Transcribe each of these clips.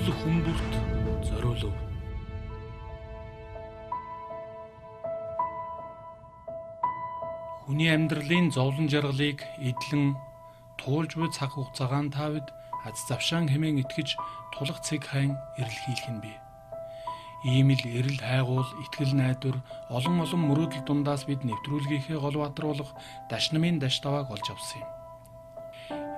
Монгол хүмүүрт зориулв. Хүний амьдралын зовлон жаргалыг эдлэн туулж буй цаг хугацаагаан таавд аз завшаан хэмээн итгэж тулах цэг хайн эрэлхийлэх нь бий. Ийм л эрэл хайгуул, итгэл найдвар, олон олон мөрөөдөл дундаас бид нэвтрүүлгийнхээ гол баатар болох Дашнамын Даштавааг олж авсан юм.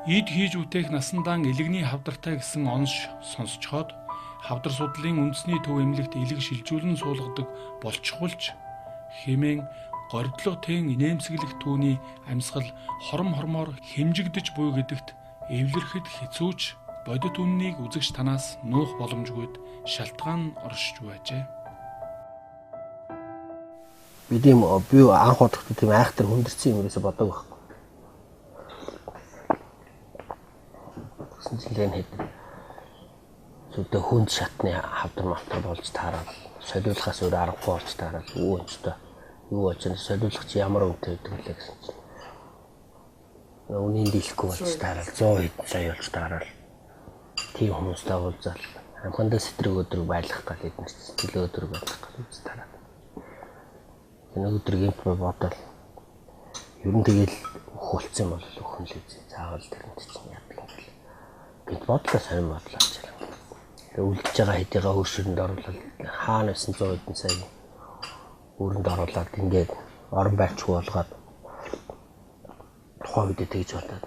Эд хийж бүтээх насандаан элэгний хавдартай гэсэн онш сонсчхоод хавдар судлалын үндэсний төв эмнэлэгт элэг шилжүүлэн суулгадаг болчихволч хэмээн гордлого тэн инээмсэглэх түүний амьсгал хором хормоор хэмжигдэж буй гэдэгт эвлэрэхэд хэцүүч бодит үннийг үзэгч танаас нуух боломжгүйд шалтгаан оршиж байжээ. Би тийм би анх бодохдоо тийм айхтар хүндэрсэн юм ерөөсө бодог байхгүй. Тэгсэн чинь лэн хэд зүгтээ хүнд шатны хавдар мавтар болж таарал солиулахаас өөр аргагүй болж таарал юу өнчтэй юу болж байна солиулах чи ямар үнэтэй гэдэг лээ гэсэн чинь үнийн дийлэхгүй болж таарал 100 хэдэн сая болж таарал тийм хүмүүстэй уулзаал амхандаа сэтрэг өдрөг байлгах гал эднэр сэтгэл өдрөг байлгах гал үз тараад. Энэ өдөр гэмт бодоол ер нь тэгэл өөх болцсон бол өөх нь л үзье. Заавал тэрэнд чинь яадаг юм бэл. Гэт бодлоо сонин бодлоо ачаалаа. Тэгээ үлдэж байгаа хэдийгээ хөшөрөнд оруулаад хаана байсан 100 хэдэн сая өрөнд оруулаад ингээд орон байрчгүй болгоод тухайн үедээ тэгж бодоод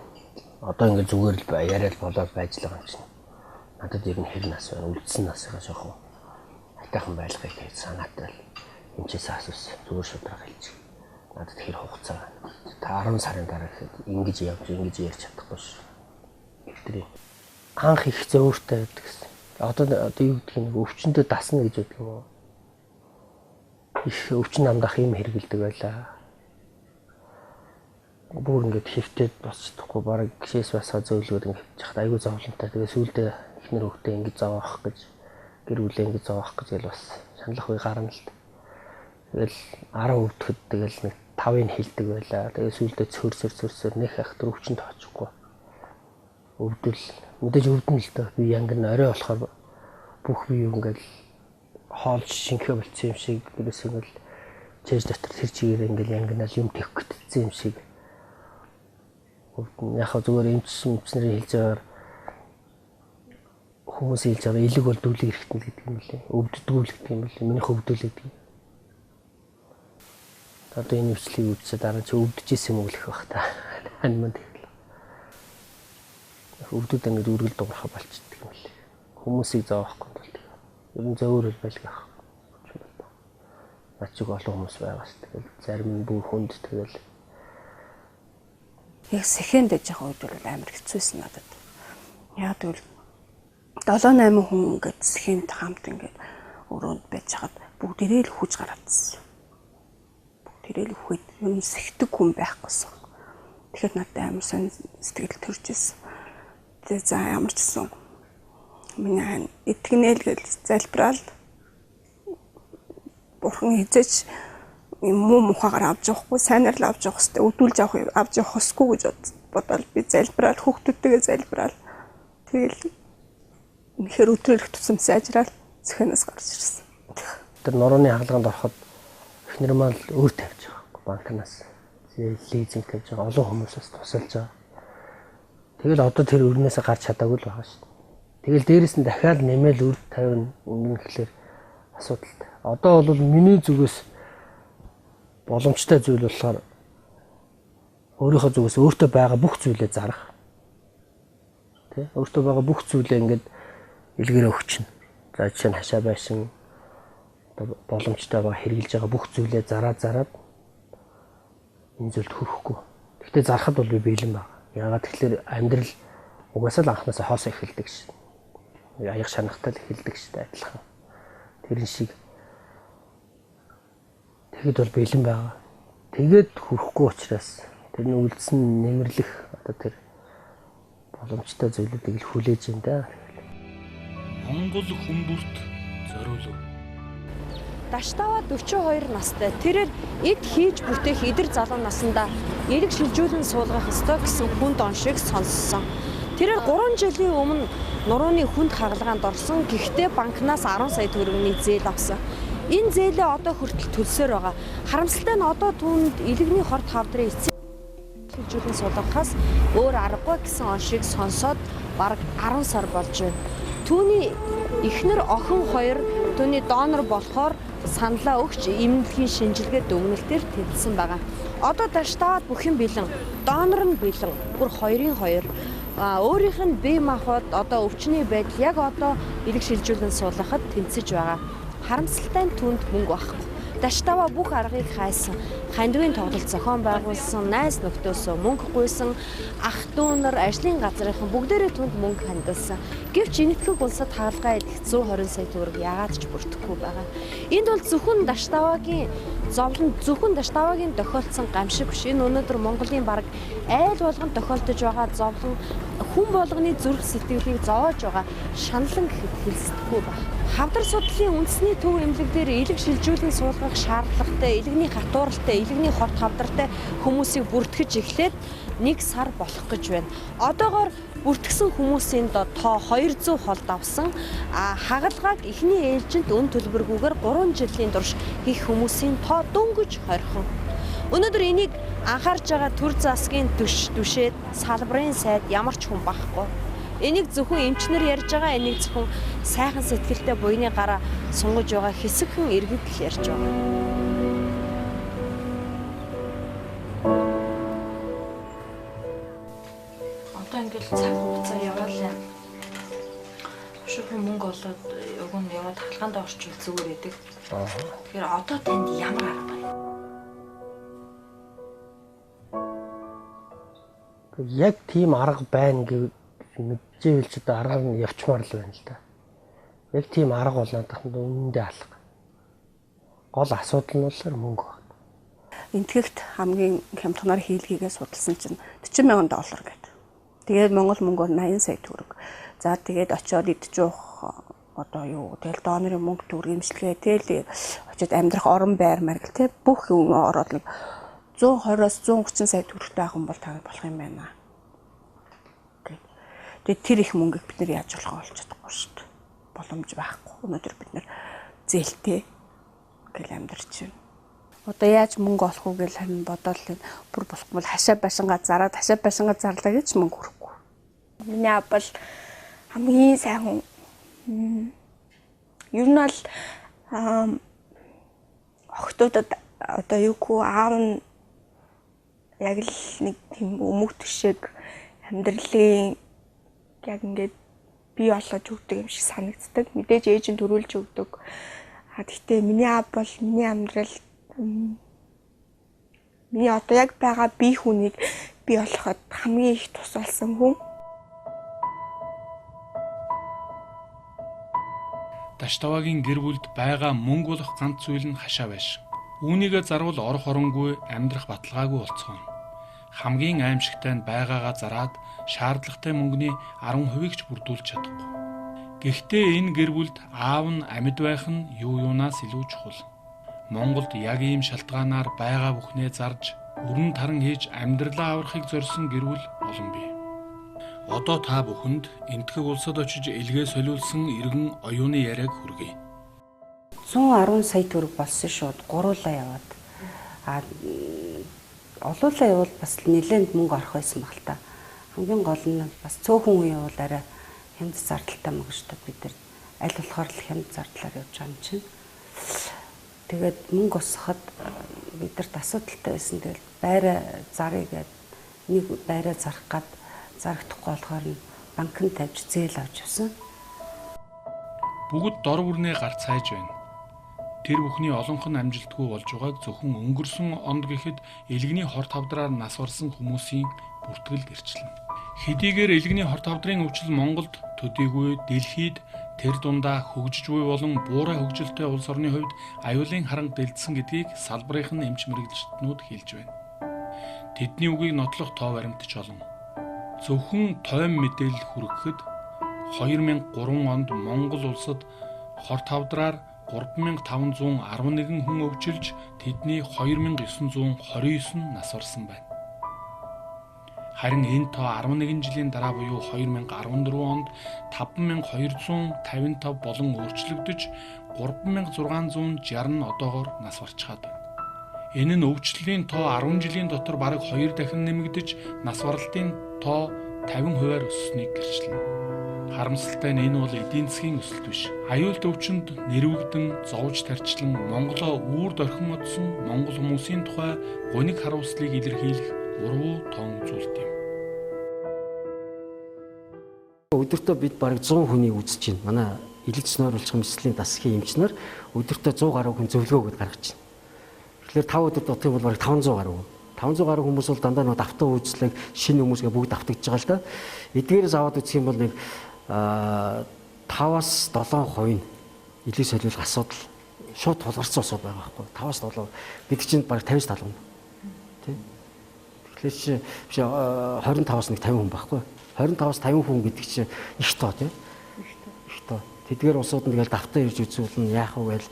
одоо ингээд зүгээр л яриад болоод байж л байгаа юм чинь. Надад ер нь хэр нас байна? Үлдсэн насыгаа жоохон айтайхан байлгахыг гэж санаатай л эмчээс асуусан. Зүгээр шудраг хэлж. Надад хэр хугацаа байна? Та 10 сарын дараа гэхэд ингэж явж, ингэж ярьж чадахгүй ш. Тэр анх их зөөртэй байдаг гэсэн. Одоо юу гэдгийг нэг өвчнөдөө дасна гэж боддог юм уу? Их өвчин намдах юм хэрэгэлдэг байлаа. Бүр ингээд хэвтээд босч чадахгүй бараг гişээс басаа зөөлгөөд ингээд хавчих айгүй зовлонтой. Тэгээ сүүлдээ эхнэр хүүхдээ ингэж зовоох гэж гэр бүлээ ингэж зовоох гэж гэл бас шаналх үе гарна л. Тэгэл 10 өвдөхэд тэгэл нэг 5-ыг хилдэг байлаа. Тэгээ сүүлдээ цөр цөр цөр цөр нэх ах төр өвчин тоочихгүй. Өвдөл мэдээж өвдөн л дөө. Би янг нь орой болохоор бүх бие ингээл хоолж шинхээ болцсон юм шиг гэрээс ингээл чэж дотор тэр чигээр ингээл янгинал юм тэвх гэтсэн юм шиг. Өвдөн яг зүгээр эмчсэн эмчнэрийн хэлж байгаагаар хүмүүс хэлж байгаа элэг бол дүүлэг эрэхтэн гэдэг юм лээ. Өвддгүү л гэдэг юм лээ. Минийх өвдөл гэдэг юм. Одоо энэ өвчлийг өвдсө дараа чи өвдөж исэн юм уу гэх бах та. Хань манд тэгэл. Өвдөд ингэж үргэл дуурхаа болчихдөг юм лээ. Хүмүүсийг зовохгүй бол ер нь зөөр л байлгүй ах. Над чиг олон хүмүүс байгаас тэгэл зарим нь бүр хүнд тэгэл яг сэхэнд байж байгаа үед бол амар хэцүүсэн надад. Яг тэгвэл 7 8 хүн ингээд сэхэнд хамт ингээд өрөөнд байж хаад бүгдээрээ л хүж гараадсэн. Бүгдээрээ л үхээд юм сэхдэг хүн байхгүйсэн. Тэгэхээр надад амар сонь сэтгэл төрж ирсэн. Тэгээ за ямар ч гэсэн миний хань итгэнэ л гэж залбираал бурхан хизээч юм муу мухагаар авч явахгүй сайнаар л авч явах хэвээр өдүүлж авах авч явах ёсгүй гэж бодоод би залбираал хүүхдүүдтэйгээ залбираал тэгэл үнэхээр өдрөөрөх тусам сайжраал цөхөнөөс гарч ирсэн. Тэр нурууны хагалгаанд ороход эхнэр маань л өөр тавьж байгаа байхгүй банкнаас лизинг тавьж байгаа олон хүмүүсээс тусалж байгаа. Тэгэл одоо тэр өрнөөсөө гарч чадаагүй л байгаа шүү дээ. Тэгэл дээрэс нь дахиад нэмэл үр тавина өмнө гэхлээр асуудалтай. Одоо бол миний зүгээс боломжтой зүйл болохоор өөрийнхөө зүгээс өөртөө байгаа бүх зүйлээ зарах. Тэ? Өөртөө байгаа бүх зүйлээ ингээд илгээрээ өгчнө. За жишээ нь хашаа байшин одоо боломжтой байгаа хэрэгжилж байгаа бүх зүйлээ зараад энэ зүйлд хүрэхгүй. Гэхдээ зарахад бол би бэлэн байгаа. Яагаад тэгэхээр амьдрал угаасаа л анхнаасаа хоосоо эхэлдэг шин. Аяг шанахтай л эхэлдэг шүү дээ адилхан. Тэрэн шиг тэгэхэд бол бэлэн байгаа. Тэгээд хүрэхгүй учраас тэр нь үлдсэн нэмэрлэх одоо тэр боломжтой зүйлүүдийг л хүлээж юм да. Монгол хүмүүрт зориулв. Даштава 42 настай. Тэрээр эд хийж бүтээх эдэр залуу насандаа элэг шилжүүлэн суулгах ёстой гэсэн хүнд оншийг сонссон. Тэрээр 3 жилийн өмнө нурууны хүнд хагалгаанд орсон. Гэхдээ банкнаас 10 сая төгрөгийн зээл авсан. Энэ зээлээ одоо хүртэл төлсөөр байгаа. Харамсалтай нь одоо түүнд элэгний хорт хавдрын эцсийн шилжүүлэн суулгахаас өөр аргагүй гэсэн оншийг сонсоод бараг 10 сар болж байна. Түүний эхнэр охин хоёр түүний донор болохоор саналаа өгч эмнэлгийн шинжилгээ дүгнэлтээр тэнцсэн байгаа. Одоо Даштаваад бүх юм бэлэн, донор нь бэлэн, бүр 2-ын 2. Өөрийнх нь бие махбод одоо өвчний байдал яг одоо элэг шилжүүлэн суулгахад тэнцэж байгаа. Харамсалтай нь түүнд мөнгө байхгүй. Даштава бүх аргыг хайсан. Хандивын тоглолт зохион байгуулсан, найз нөхдөөсөө мөнгө гуйсан, ах дүү нар, ажлын газрынхан бүгдээрээ түнд мөнгө хандилсан. Гэвч Энэтхэг улсад хагалгаа идэх 120 сая төгрөг яагаад ч бүрдэхгүй байгаа. Энд бол зөвхөн Даштавагийн зовлон, зөвхөн Даштавагийн тохиолдсон гамшиг биш. Энэ өнөөдөр Монголын бараг айл болгонд тохиолдож байгаа зовлон, хүн болгоны зүрх сэтгэлийг зовоож байгаа шаналн гэхэд хэлсдэхгүй байна. Хавдар судлалын үндэсний төв эмнэлэг дээр элэг шилжүүлэн суулгах шаардлагатай, элэгний хатууралтай, элэгний хорт хавдартай хүмүүсийг бүртгэж эхлээд 1 сар болох гэж байна. Одоогоор бүртгэсэн хүмүүсийн тоо 200 холд авсан. Хагалгааг эхний ээлжинд өн төлбөргүйгээр 3 жилийн турш хийх хүмүүсийн тоо дөнгөж 20. Өнөөдөр энийг анхаарч байгаа төр засгийн түшээд салбарын сайд ямар ч хүн байхгүй. Энийг зөвхөн эмчнэр ярьж байгаа, энийг зөвхөн сайхан сэтгэлтэй буйны гараа сунгаж байгаа хэсэгхэн иргэд л ярьж байгаа. Одоо ингээл цаг хугацаа яваал юм. Шүүхэн мөнгө олоод уг нь яваад хагалгаанд орчвол зүгээр байдаг. Тэгэхээр одоо танд ямар арга байна? Яг тийм арга байна гэж мэдчихвэл ч одоо аргаар нь явчмаар л байна л да. Яг тийм арга бол надад үнэндээ алга. Гол асуудал нь болохоор мөнгө байна. Энэтхэгт хамгийн хямдханаар хийлгээгээ судалсан чинь 40,000 доллар гэдэг. Тэгээд Монгол мөнгөөр 80 сая төгрөг. За тэгээд очиод идэж уух одоо юу тэгэл донорын мөнгө төгрөг имчилгээ тэгэл очиод амьдрах орон байр мэргэл те бүх юм ороод нэг 120-оос 130 сая төгрөгтэй авах юм бол та болох юм байна. Тэгээд тэр их мөнгийг бид нэр яаж болох олж чадахгүй шүү дээ. Боломж байхгүй. Өнөөдөр бид нэр зээлтэй ингээл амьдарч байна. Одоо яаж мөнгө олох уу гэж харин бодоол бүр болохгүй бол хашаа башингаа зараад хашаа башингаа зарлаа гэж мөнгө хүрэхгүй. Миний аав бол хамгийн сайн хүн. Ер нь бол охтуудад одоо юу гэх вэ? Аав нь яг л нэг тийм өмгт шиг амьдралын яг ингээд бий болгож өгдөг юм шиг санагддаг. Мэдээж ээж нь төрүүлж өгдөг. А тэгтээ миний аав бол миний амьдрал миний одоо яг байгаа бие хүнийг бий болгоход хамгийн их тус болсон хүн. Даштавагийн гэр бүлд байгаа мөнгө болох ганц зүйл нь хашаа байш. Үүнийгээ зарвал орох оронгүй амьдрах баталгаагүй болцгооно. Хамгийн аимшигтай нь байгаагаа зараад шаардлагатай мөнгөний 10%-ийг ч бүрдүүлж чадахгүй. Гэхдээ энэ гэр бүлд аав нь амьд байх нь юу юунаас илүү чухал. Монголд яг ийм шалтгаанаар байгаа бүхнээ зарж өрн таран хийж амьдралаа аврахыг зорьсон гэр бүл олон бий. Одоо та бүхэнд Энэтхэг улсад очиж элгээ солиулсан иргэн оюуны яриаг хүргэе. 110 сая төгрөг болсон шууд гуруулаа яваад. А олуулаа явбал бас нэлээд мөнгө орох байсан баг л та. Хамгийн гол нь бас цөөхөн хүн явбал арай хямд зардалтай мөнгө шүү дээ. Бид нар аль болохоор л хямд зардлаар явж байгаа юм чинь. Тэгээд мөнгө босгоход бидэрт асуудалтай байсан. Тэгэл байраа зарыг гээд нэг байраа зарах гад зарагдахгүй болохоор нь банкнд тавьж зээл авч явсан. Бүгд дор бүрнээ гарц хайж байна. Тэр бүхний олонх нь амжилтгүй болж байгааг зөвхөн өнгөрсөн онд гэхэд элэгний хорт хавдраар нас барсан хүмүүсийн бүртгэл гэрчлэнэ. Хэдийгээр элэгний хорт хавдрын өвчлөл Монголд төдийгүй дэлхийд тэр дундаа хөгжиж буй болон буурай хөгжилтэй улс орны хувьд аюулын харанга дэлдсэн гэдгийг салбарын нь эмч мэргэжилтнүүд хэлж байна. Тэдний үгийг нотлох тоо баримтч олон. Зөвхөн тойм мэдээлэл хүргэхэд 2003 онд Монгол улсад хорт хавдраар 3511 хүн өвчилж тэдний 2929 нас барсан байна. Харин энэ тоо 11 жилийн дараа буюу 2014 онд 5255 болон өөрчлөгдөж 3660 одоогоор нас барчхаад байна. Энэ нь өвчлөлийн тоо 10 жилийн дотор бараг 2 дахин нэмэгдэж нас баралтын тоо 50%-аар өссөнийг гэрчлэнэ. Харамсалтай нь энэ бол эдийн засгийн өсөлт биш. Аюулт өвчнөд нэрвэгдэн, зовж тарчлан Монголоо үүр дорхин одсон монгол хүмүүсийн тухай гуниг харуулслыг илэрхийлэх урвуу тоон үзүүлэлт юм. Өдөртөө бид бараг 100 хүнийг үзэж байна. Манай элэгч нойруулах мэслийн дасгийн эмчнэр өдөртөө 100 гаруй хүн зөвлөгөө өгöd гаргаж байна. Тэгэхээр 5 өдөр дутах юм бол бараг 500 гаруй хүн. 500 гаруй хүмүүс бол дандаа нэг давтан үйлчлэг шинэ хүмүүсгээ бүгд давтагдж байгаа л да. Эдгээрээс аваад үзэх юм бол нэг 5-аас 7% нь элэг солиулах асуудал шууд тулгарсан асуудал байгаа байхгүй. 5-аас 7 гэдэг чинь бараг 50-аас 70 хүн. Тэ? Тэгэхээр чи биш 25-аас нэг 50 хүн байхгүй. 25-аас 50 хүн гэдэг чинь их тоо тий. Их тоо. Тэдгээр улсууд нь тэгэл давтан ирж үзүүлнэ яах вэ гээл.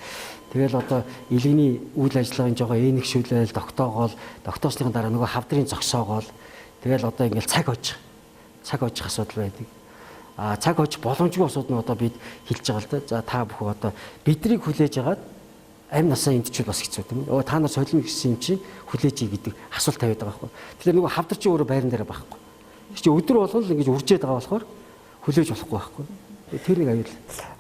Тэгэл одоо элэгний үйл ажиллагааны жогоо ээнэгшүүлээл тогтоогоол тогтоосныхон дараа нөгөө хавдрын зогсоогоол тэгэл одоо ингээл цаг хожих. Цаг хожих асуудал байдаг. А цаг хожих боломжгүй асуудал нь одоо бид хэлж байгаа л да. За та бүхэн одоо бидрийг хүлээж агаад амь насаа эндчүүл бас хэцүү тийм үү. Та нар солино гэсэн юм чинь хүлээж ий гэдэг асуулт тавиад байгаа байхгүй. Тэгэхээр нөгөө хавдар чи өөрөө байран дээр байхгүй. Тэр чи өдөр болгон л ингэж үржээд байгаа болохоор хүлээж болохгүй байхгүй. Тэр нэг аюул.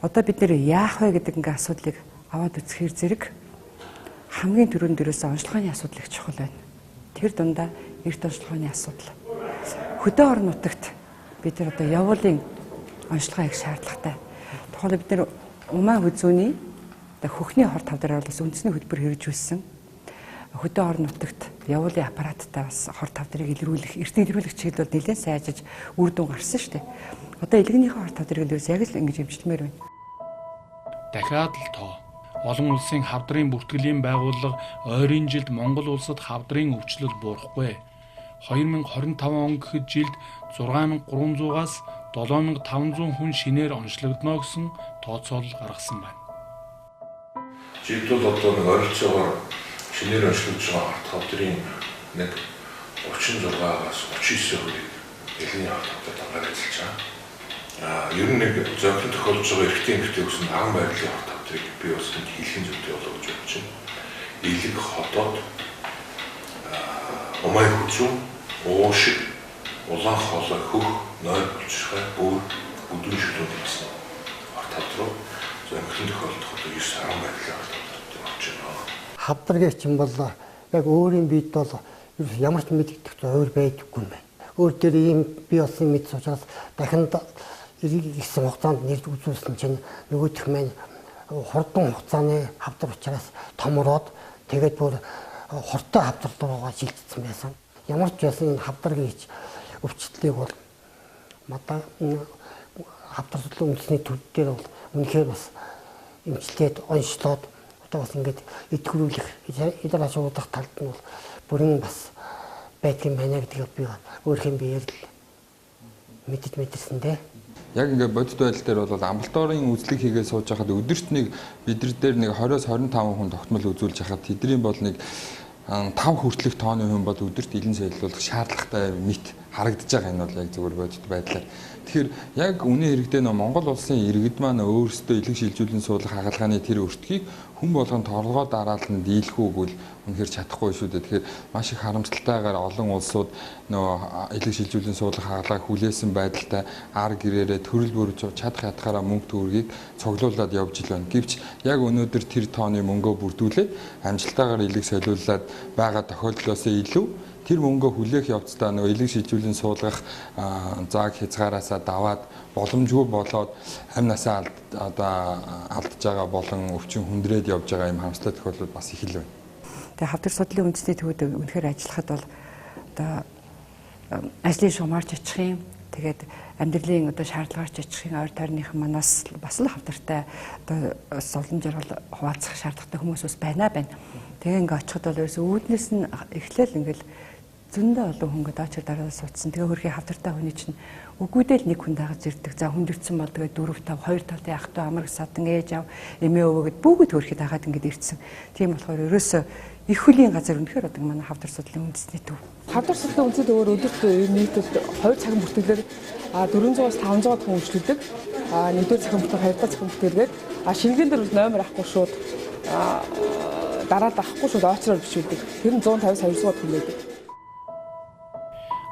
Одоо бид нэр яах вэ гэдэг ингээ асуудлыг аваад үзэхээр зэрэг хамгийн түрүүнд дээрээс онцлогооны асуудал их чухал байна. Тэр дундаа эрт онцлогооны асуудал. Хөдөө орон нутагт бид нар одоо явуулын онцлогоо их шаардлагатай. Тухайлбал бид нар умаа хүзүүний одоо хөхний хор тавдраар бас үндэсний хөтөлбөр хэрэгжүүлсэн. Хөдөө орон нутагт явуулын аппараттай бас хор тавдрыг илрүүлэх, эрт илрүүлэх чиглэл бол нэлээд сайжиж үр дүн гарсан шүү дээ. Одоо элгэнийхээ хор тавдрыг л яг л ингэж эмчилмээр байна. Дахиад л тоо. Олон улсын хавдрын бүртгэлийн байгууллага ойрын жилд Монгол улсад хавдрын өвчлөл буурахгүй. 2025 он гэхэд жилд 6300-аас 7500 хүн шинээр онцлогдоно гэсэн тооцоолол гаргасан байна. Жилд бол одоо нэг ойролцоогоор шинээр онцлогдож байгаа арт хавдрын нэг 36-аас 39%-ийг элэгний арт хавдар дангаар ажиллаж байгаа. Ер нь нэг зовлон тохиолдож байгаа эрэгтэй эмэгтэй гэсэн аган байрлалын арт хавдрыг би бас энд хэлхэн зүйтэй болоо гэж бодож байна. Элэг хотод умай хүзүү, уушиг, улаан хоолой, хөх, нойр булчирхай, бөөр, бүдүүн шүлүүн гэсэн арт хавдар руу зовлон тохиолдох одоо 9 аган байрлалын арт хавдрууд орж байна. Хавдар чинь бол яг өөрийн биед бол ямар ч мэдэгдэх зүйр байдаггүй юм байна. Өөр дээр ийм бий болсон мэдс учраас дахин ирсэн хугацаанд нэрж үзүүлсэн чинь нөгөөх маань хурдан хугацааны хавдар учраас томроод тэгээд бүр хортой хавдар руугаа шилжчихсэн байсан. Ямар ч байсан энэ хавдар гэж өвчлөлийг бол мада хавдар судлалын үндэсний төв дээр бол үнэхээр бас эмчлээд онцлоод одоо бас ингээд идэвхжүүлэх, идэр ашиглах талд нь бол бүрэн бас байдаг юм байна гэдгийг би өөрхийн биеэр л мэдэж мэдэрсэн дээ. Яг ингээд бодит байдал дээр бол амбулаторийн үзлэг хийгээд сууж байхад өдөрт нэг бид нар дээр нэг 20-с 25 хүн тогтмол үзүүлж хахад тэдний бол нэг 5 хүртэлх тооны хүн бол өдөрт илэн солиулах шаардлагатай мэт харагдаж байгаа. Энэ бол яг зүгээр бодит байдлаар. Тэгэхээр яг үнэн хэрэгтээ нөө Монгол улсын иргэд маань өөрсдөө элэг шилжүүлэн суулгах хагалгааны тэр өртгийг хүн болгон торгоо дараалан дийлэх үгүй л үнэхээр чадахгүй шүү дээ. Тэгэхээр маш их харамсалтайгаар олон улсууд нөө элэг шилжүүлэн суулгах хагалгааг хүлээсэн байдалтай ар гэрээрээ төрөл бүр чадах ятгаараа мөнгө төгрөгийг цуглуулад явж ил байна. Гэвч яг өнөөдөр тэр тооны мөнгөө бүрдүүлээд амжилттайгаар элэг солиулаад байгаа тохиолдлоос илүү тэр мөнгөө хүлээх явцдаа нөгөө элэг шилжүүлэн суулгах зааг хязгаараасаа даваад боломжгүй болоод амь насаа одоо алдж байгаа болон өвчин хүндрээд явж байгаа юм харамсалтай тохиолдол бас их л байна. Тэгээ хавдар судлалын үндэсний төвд үнэхээр ажиллахад бол одоо ажлын шугамарч очих юм. Тэгээд амьдралын одоо шаардлагаар ч очих юм, ойр тойрныхан манаас бас л хавдартай одоо улам жаргал хуваалцах шаардлагатай хүмүүс бас байна байна. Тэгээ ингээ очиход бол ерөөсөө үүднээс нь эхлээл ингээл зөндөө олон хүн ингээд очир дараа суудсан. Тэгээ хөрхи хавдартай хүний чинь үгүйдэл нэг хүн дагаж ирдэг. За хүнд ирсэн бол тэгээ 4 5 2 талын ах トゥ амраг садан ээж ав эмээ өвөө гэд бүгд хөрхи дагаад ингээд ирсэн. Тийм болохоор ерөөсөө Их хөлийн газар үнэхээр одоо манай хавдар судлалын үндэсний төв. Хавдар судлалын үндэсний төвөөр өдөрт нийтэд 2 цагийн бүртгэлээр 400-аас 500 хүн үйлчлүүлдэг. Нэгдүгээр цахим бүртгэл, хоёрдугаар цахим бүртгэлээр шингэн дээр номер авахгүй шууд дараад авахгүй шууд очроор бичүүлдэг. Тэр нь 150-аас 200 хүн байдаг.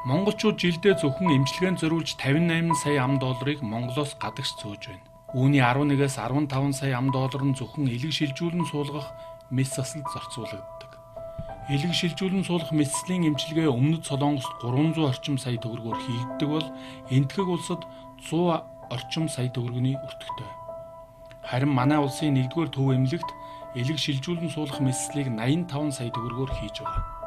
Монголчууд жилдээ зөвхөн эмчилгээнд зориулж 58 сая ам долларыг Монголоос гадагш зөөж байна. Үүний 11-ээс 15 сая ам доллар нь зөвхөн элэг шилжүүлэн суулгах мэс засалд зарцуулагддаг. Элэг шилжүүлэн суулгах мэс заслын эмчилгээ өмнөд Солонгост 300 орчим сая төгрөгөөр хийгддэг бол Энэтхэг улсад 100 орчим сая төгрөгийн өртөгтэй. Харин манай улсын 1-р төв эмнэлэгт элэг шилжүүлэн суулгах мэс заслыг 85 сая төгрөгөөр хийж байгаа.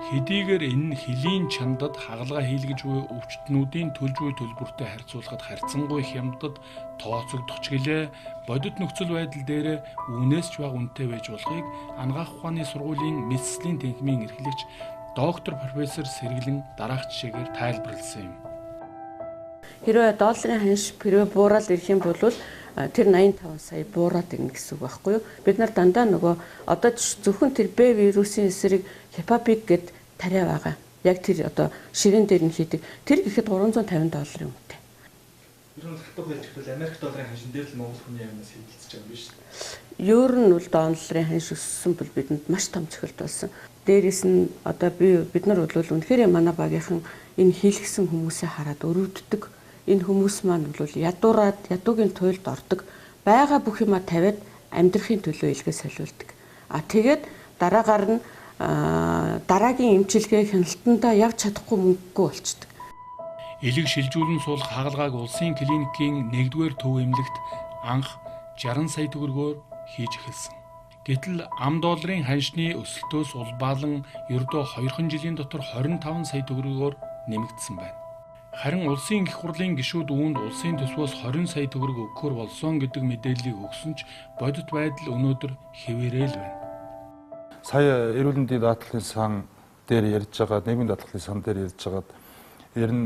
Хэдийгээр энэ нь хөлийн чандад хагалгаа хийлгэж буй өвчтнүүдийн төлж буй төлбөртэй харьцуулахад харьцангуй хямдад тооцогдох ч гэлээ бодит нөхцөл байдал дээр үүнээс ч бага үнэтэй байж болохыг анагаах ухааны сургуулийн мэс заслын танхимын эрхлэгч доктор профессор Сэргэлэн дараах жишээгээр тайлбарласан юм. Хэрвээ долларын ханш хэрвээ буураад ирэх юм бол тэр 85 сая буураад ирнэ гэсэн үг байхгүй юу? Бид нар дандаа нөгөө одоо зөвхөн тэр Б вирусын эсрэг Хепапик гэд тариа байгаа. Яг тэр одоо ширээн дээр нь хийдэг. Тэр гэхэд 350 долларын үнэтэй. Ер нь хатуу хэлж гэвэл Америк долларын ханшин дээр л Монгол хүний амнаас хэвлэлцэж байгаа юм биш үү? Ер нь бол долларын ханш өссөн бол бидэнд маш том цохилт болсон. Дээрээс нь одоо бид нар бол үнэхээр манай багийнхан энэ хийлгсэн хүмүүсээ хараад өрөвддөг. Энэ хүмүүс маань бол ядуураад ядуугийн туйлд ордог. Байгаа бүх юма тавиад амьдрахын төлөө илгээ солиулдаг. А тэгээд дараагаар нь дараагийн эмчилгээ хяналтандаа явж чадахгүй мөнгөгүй болчдөг. Элэг шилжүүлэн суулгах хагалгааг улсын клиникийн 1-р төв эмнэлэгт анх 60 сая төгрөгөөр хийж эхэлсэн. Гэтэл ам долларын ханшны өсөлтөөс улбаалан ердөө 2 жилийн дотор 25 сая төгрөгөөр нэмэгдсэн байна. Харин улсын их хурлын гишүүд үүнд улсын төсвөөс 20 сая төгрөг өгөхөөр болсон гэдэг мэдээллийг өгсөн ч бодит байдал өнөөдөр хэвээрээ л байна. Сая эрүүл мэндийн даатгалын сан дээр ярьж байгаа, нийгмийн даатгалын сан дээр ярьж байгаад ер нь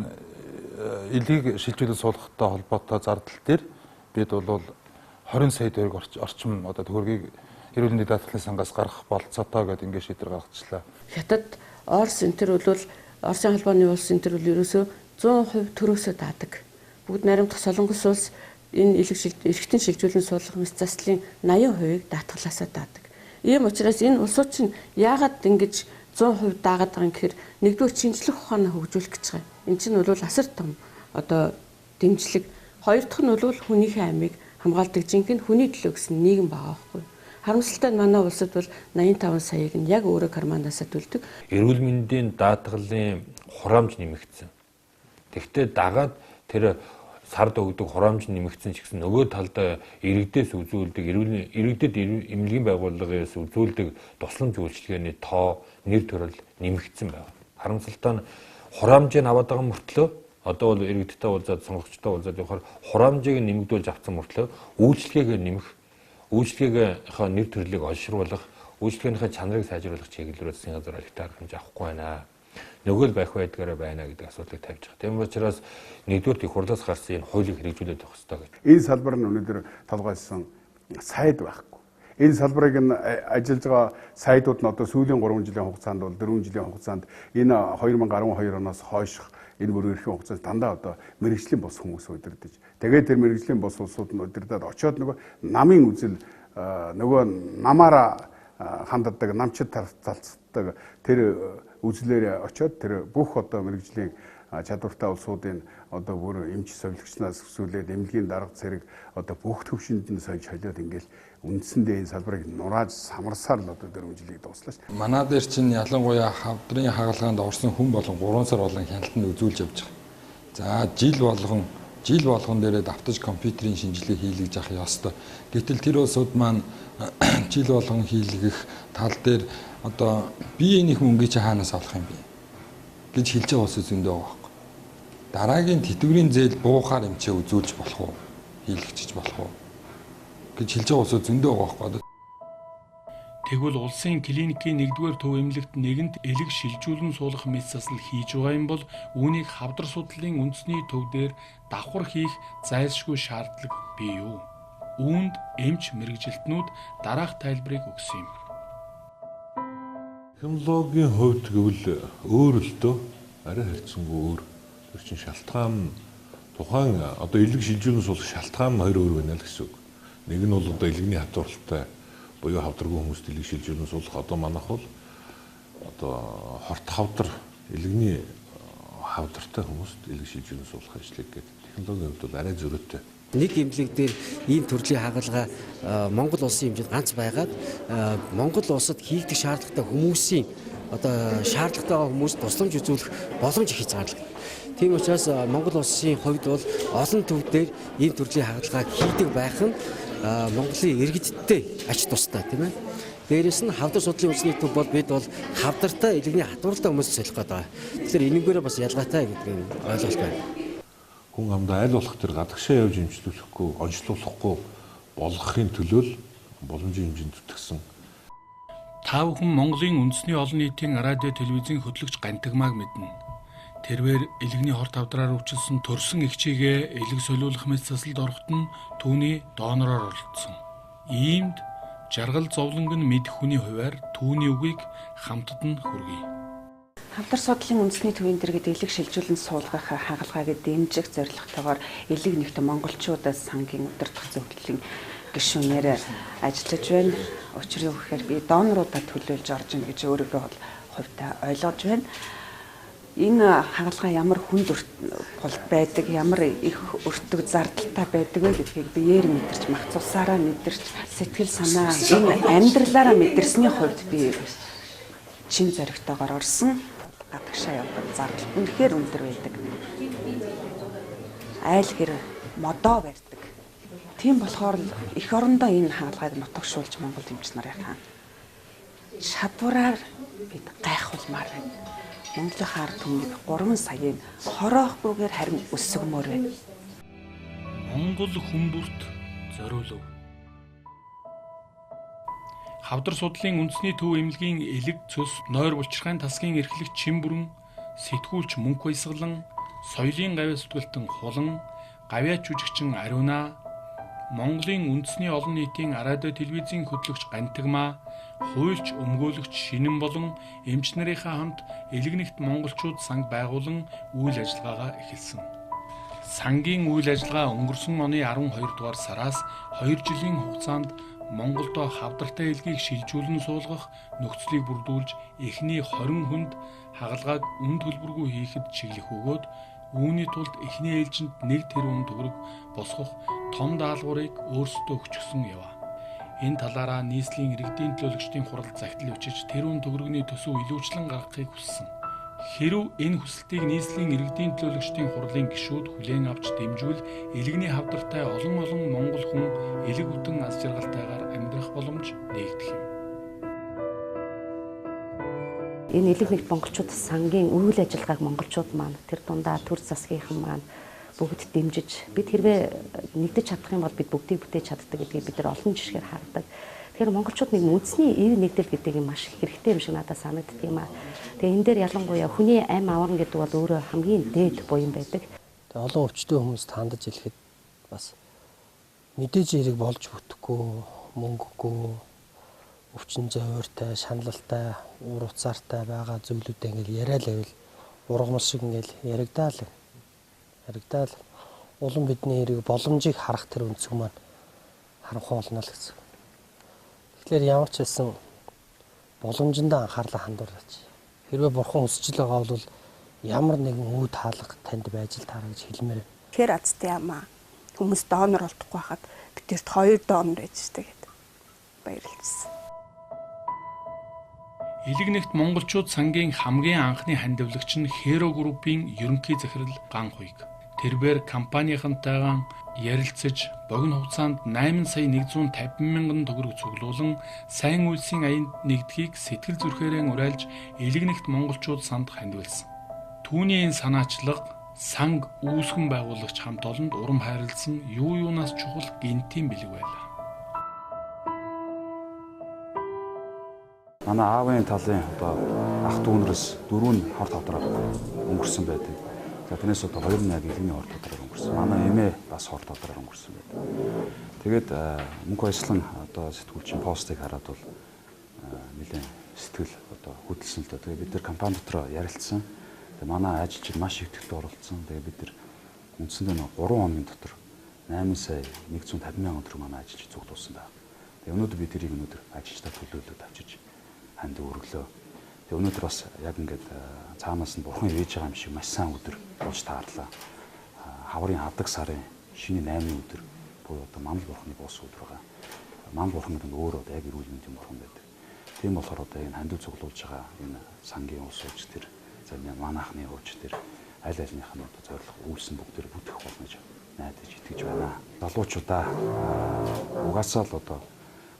элгийг шилжүүлэн суулгахтай холбоотой зардал дээр бид бол 20 сая төгрөг орчим одоо төгрөгийг эрүүл мэндийн даатгалын сангаас гаргах болцоотой гэдээ ингээд шийдвэр гаргачихлаа. Хятад, Орос энэ төр бол Оросын холбооны улс энэ төр бол ерөөсөө 100% төрөөсөө даадаг. Бүгд наримдах Солонгос улс энэ эргэтэн шилжүүлэн суулгах мэс заслын 80%-ийг даатгалаасаа даадаг. Ийм учраас энэ улсууд чинь яагаад ингэж 100% даагаад байгаа юм гэхээр нэгдүгээр шинжлэх ухаанаа хөгжүүлэх гэж байгаа. Энэ чинь бол асар том одоо дэмжлэг. Хоёр дахь нь бол хүнийхээ амийг хамгаалдаг жинхэнэ хүний төлөө гэсэн нийгэм байгаа байхгүй. Харамсалтай нь манай улсад бол 85 саяыг нь яг өөрөө карманаасаа төлдөг. Эрүүл мэндийн даатгалын хураамж нэмэгдсэн. Тэгвэл дагаад тэр сард өгдөг хураамж нэмэгдсэн ч гэсэн нөгөө талдаа иргэдээс үзүүлдэг иргэдэд эмнэлгийн байгууллагаас үзүүлдэг тусламж үйлчилгээний тоо нэр төрөл нэмэгдсэн байна. Харамсалтай нь хураамжийг аваад байгаа мөртлөө одоо бол иргэдтэй уулзаад сонгогчтой уулзаад явахаар хураамжийг нэмэгдүүлж авсан мөртлөө үйлчилгээгээ нэмэх, үйлчилгээгийнхаа нэр төрлийг олшруулах, үйлчилгээнийхээ чанарыг сайжруулах чиглэл рүү засгийн газар алигтай арга хэмжээ авахгүй байна. Нөгөө л байх байдгаараа байна гэдэг асуудлыг тавьж байгаа. Тийм учраас нэгдүгээр их хурлаас гарсан энэ хуулийг хэрэгжүүлээд явах ёстой гэж. Энэ салбар нь өнөөдөр толгойсон сайд байхгүй. Энэ салбарыг нь ажиллаж байгаа сайдууд нь одоо сүүлийн 3 жилийн хугацаанд бол 4 жилийн хугацаанд энэ 2012 оноос хойших энэ бүр эрхийн хугацаанд дандаа одоо мэрэгжлийн бус хүмүүс удирдах. Тэгээд тэр мэрэгжлийн бус улсууд нь удирдаад очиод нөгөө намын үзэл нөгөө намаараа ханддаг, намчид талцдаг тэр үзлээр очиод тэр бүх одоо мэрэгжлийн чадвартай улсуудын одоо бүр эмч совилогчноос өсвөлээд эмнэлгийн дарга цэрэг одоо бүх төвшөнд нь сойж холиод ингээл үндсэндээ энэ салбарыг нурааж самарсаар л одоо 4 жилийг дууслаа шүү дээ. Манай дээр чинь ялангуяа хавдрын хагалгаанд орсон хүн болон 3 сар болон хяналтанд үзүүлж явж байгаа. За жил болгон дээрээ давтаж компьютерийн шинжилгээ хийлгэж авах ёстой. Гэтэл тэр улсууд маань жил болгон хийлгэх тал дээр одоо би энийх мөнгийг чи хаанаас олох юм бэ гэж хэлж байгаа улс зөндөө байгаа байхгүй. Дараагийн тэтгэврийн зээл буухаар эмчээ үзүүлж болох уу? Хийлгэж болох уу? гэж хэлж байгаа улс зөндөө байгаа байхгүй. Тэгвэл улсын клиникийн 1-р төв эмнэлэгт нэгэнт элэг шилжүүлэн суулгах мэс засал хийж байгаа юм бол үүнийг хавдар судлалын үндэсний төв дээр давхар хийх зайлшгүй шаардлага бий юу? Үүнд эмч мэргэжилтнүүд дараах тайлбарыг өгсөн юм. Технологийн хувьд гэвэл өөр л дөө, арай харьцангуй өөр. Тэр чинь шалтгаан тухайн одоо элэг шилжүүлэн суулгах шалтгаан нь хоёр өөр байна л гэсэн үг. Нэг нь бол одоо элэгний хатууралтай буюу хавдаргүй хүмүүст элэг шилжүүлэн суулгах. Одоо манайх бол одоо хорт хавдар элэгний хавдартай хүмүүст элэг шилжүүлэн суулгах ажлыг гэдэг. Технологийн хувьд бол арай зөрүүтэй. Нэг эмнэлэг дээр ийм төрлийн хагалгаа Монгол улсын хэмжээнд ганц байгаад Монгол улсад хийгдэх шаардлагатай хүмүүсийн одоо шаардлагатай байгаа хүмүүст тусламж үзүүлэх боломж их хязгаарлагдана. Тийм учраас Монгол улсын хувьд бол олон төв дээр ийм төрлийн хагалгааг хийдэг байх нь Монголын иргэдтэй ач тустай, тийм ээ. Дээрээс нь хавдар судлалын үндэсний төв бол бид бол хавдартай элэгний хатууралтай хүмүүст солих гэдэг байгаа. Тэгэхээр энэнгээр бас ялгаатай гэдгийг ойлголт байна. Хүн амдаа аль болох тэр гадагшаа явж эмчлүүлэхгүй, онцлуулахгүй болгохын төлөө л боломжийн хэмжээнд зүтгэсэн. Та бүхэн Монголын үндэсний олон нийтийн радио телевизийн хөтлөгч Гантигмааг мэднэ. Тэрвэр элэгний хорт хавдраар өвчлсөн төрсөн эгчийгээ элэг солиулах мэт засалд ороход нь түүний донороор оролцсон. Иймд жаргал зовлонг нь мэдэх хүний хувиар түүний үгийг хамтад нь хүргэе. Хавдар судлалын үндэсний төвийн дэргэд элэг шилжүүлэн суулгах хагалгааг дэмжих зорилготойгоор элэг нэгт монголчуудаас сангийн удирдах зөвлөлийн гишүүнээр ажиллаж байна. Учир юу гэхээр би доноруудаа төлөөлж орж ийн гэж өөрийгөө бол хувьдаа ойлгож байна. Энэ хагалгаа ямар хүнд бол байдаг, ямар их өртөг зардалтай байдаг вэ гэдгийг биеэр мэдэрч, мах цусаараа мэдэрч, сэтгэл санаа энэ амьдралаараа мэдэрсний хувьд би чин зоригтойгоор орсон. Гадагшаа явбал зардал үнэхээр өндөр байдаг. Айл гэр модоо барьдаг. Тийм болохоор эх орондоо энэ хагалгааг нутагшуулж Монгол эмч нарынхаа чадвараар бид гайхуулмаар байна. Монголын ард түмнийг 3 саяын хороохгүйгээр харин өсгөмөр байна. Монгол хүмүүрт зориулв. Хавдар судлалын үндэсний төв эмнэлгийн элэг цөс, нойр булчирхайн тасгийн эрхлэгч Чимбүрэн, сэтгүүлч Мөнх Баясгалан, соёлын гавьяа сүтгэлтэн Хулан, гавьяач жүжигчин Ариуна, Монголын үндэсний олон нийтийн радио телевизийн хөтлөгч Гантигмаа, хуульч өмгөөлөгч Шинэн болон эмч нарынхаа хамт элэгнэгт монголчууд санг байгуулан үйл ажиллагаагаа эхэлсэн. Сангийн үйл ажиллагаа өнгөрсөн оны 12 дугаар сараас 2 жилийн хугацаанд Монголдо хавдартай элгийг шилжүүлэн суулгах нөхцөлийг бүрдүүлж эхний 20 хүнд хагалгааг үн төлбөргүй хийхэд чиглэх өгөөд үүний тулд эхний ээлжинд 1 тэрбум төгрөг босгох том даалгаврыг өөрсдөө өчгсөн яваа. Энэ талаараа нийслэлийн иргэдийн төлөөлөгчдийн хурал захидал бичиж тэрбум төгрөгийн төсөв илүүчлэн гаргахыг хүссэн. Хэрв энэ хүсэлтийг нийслэлийн иргэдийн төлөөлөгчдийн хурлын гишүүд хүлээн авч дэмжвэл элэгний хавдартай олон олон монгол хүн элэг бүтэн аз жаргалтайгаар амьдрах боломж нээгдэх юм. Энэ элэг нэгт монголчууд сангийн үйл ажиллагааг монголчууд маань тэр дундаа төр засгийнхан маань бүгд дэмжиж бид хэрвээ нэгдэж чадах юм бол бид бүгдийг бүтээж чаддаг гэдгийг бид нар олон жишгээр хардаг. Тэгэхээр монголчууд нэг үндэсний ив нэгдэл гэдэг юм маш их хэрэгтэй юм шиг надад санагддаг юм аа. Тэгээ энэ дээр ялангуяа хүний ам аварна гэдэг бол өөрөө хамгийн дээд буян байдаг. Тэгээ олон өвчтөе хүмүүст хандаж хэлэхэд бас мэдээж хэрэг болж бүтэхгүй, мөнгөгүй, өвчин зовиортой, шаналлтай, уур уцаартай байгаа зүйлүүдээ ингээл яриа л байвал ургамал шиг ингээл яригдаал. Яригдаал улам бидний хэрэг боломжийг харах тэр өнцөг маань харанхуй болно л гэсэн. Тэгэхээр ямар ч байсан боломжиндоо анхаарлаа хандуулаач. Хэрвээ бурхан өсөж л байгаа бол ямар нэгэн үе таалга танд байж л таараа гэж хэлмээр. Тэгэхээр азтай ямаа. Хүмүүс донор болдохгүй байхад бидэрт 2 донор байж штэ гэд баярлжсэн. Элэгнэгт монголчууд сангийн хамгийн анхны хандивлагч нь Херо группийн ерөнхий захирал Ган Хуйг. Тэрбээр компанийнхантайгаа ярилцаж богино хугацаанд 8 сая 150 мянган төгрөг цуглуулан сайн үйлсийн аянд нэгдэхийг сэтгэл зүрхээрээ уриалж элэгнэгт монголчууд санд хандивлсан. Түүний энэ санаачлага санг үүсгэн байгуулагч хамт олонд урам хайрлсан юу юунаас чухал гэнтийн бэлэг байлаа. Манай аавын талын одоо ах дүүнерээс 4 нь хорт хавдраар өнгөрсөн байдаг. За тэрнээс одоо 2 нь яг элэгний хорт хавдраар өнгөрсөн. Манай эмээ бас хорт хавдраар өнгөрсөн байдаг. Тэгээд Мөнх Баясгалан одоо сэтгүүлчийн постыг хараад бол нэлээд Сэтгэл одоо хөдөлсөн л доо. Тэгээ бид нар компани дотроо ярилцсан. Тэгээ манай ажилчид маш их төвлөрөө оролцсон. Тэгээ бид нар үндсэндээ 3 хоногийн дотор 8 сая 150 мянган төгрөг манай ажилчид цуглуулсан байна. Тэгээ өнөөдөр бид тэрийг өнөөдөр ажилчдаа төлөөлөд авчиж ханд өргөлөө. Тэгээ өнөөдөр бас яг ингээд цаанаас нь бурхан ивэж байгаа юм шиг маш сайн өдөр болж таарлаа. Хаврын адаг сарын шинэ 8-ны өдөр буюу одоо Манал бурханы буусан өдөр байгаа. Манал бурхан гэдэг нь өөрөө одоо яг эрүүл мэндийн бурхан байдаг. Тийм болохоор одоо энэ хандив цуглуулж байгаа энэ сангийн улс ууч тэр за манайхны ууч тэр аль альных нь одоо зорилго үйлсэн бүгдээр бүтэх болно гэж найдаж итгэж байна. Залуучуудаа угаасаа л одоо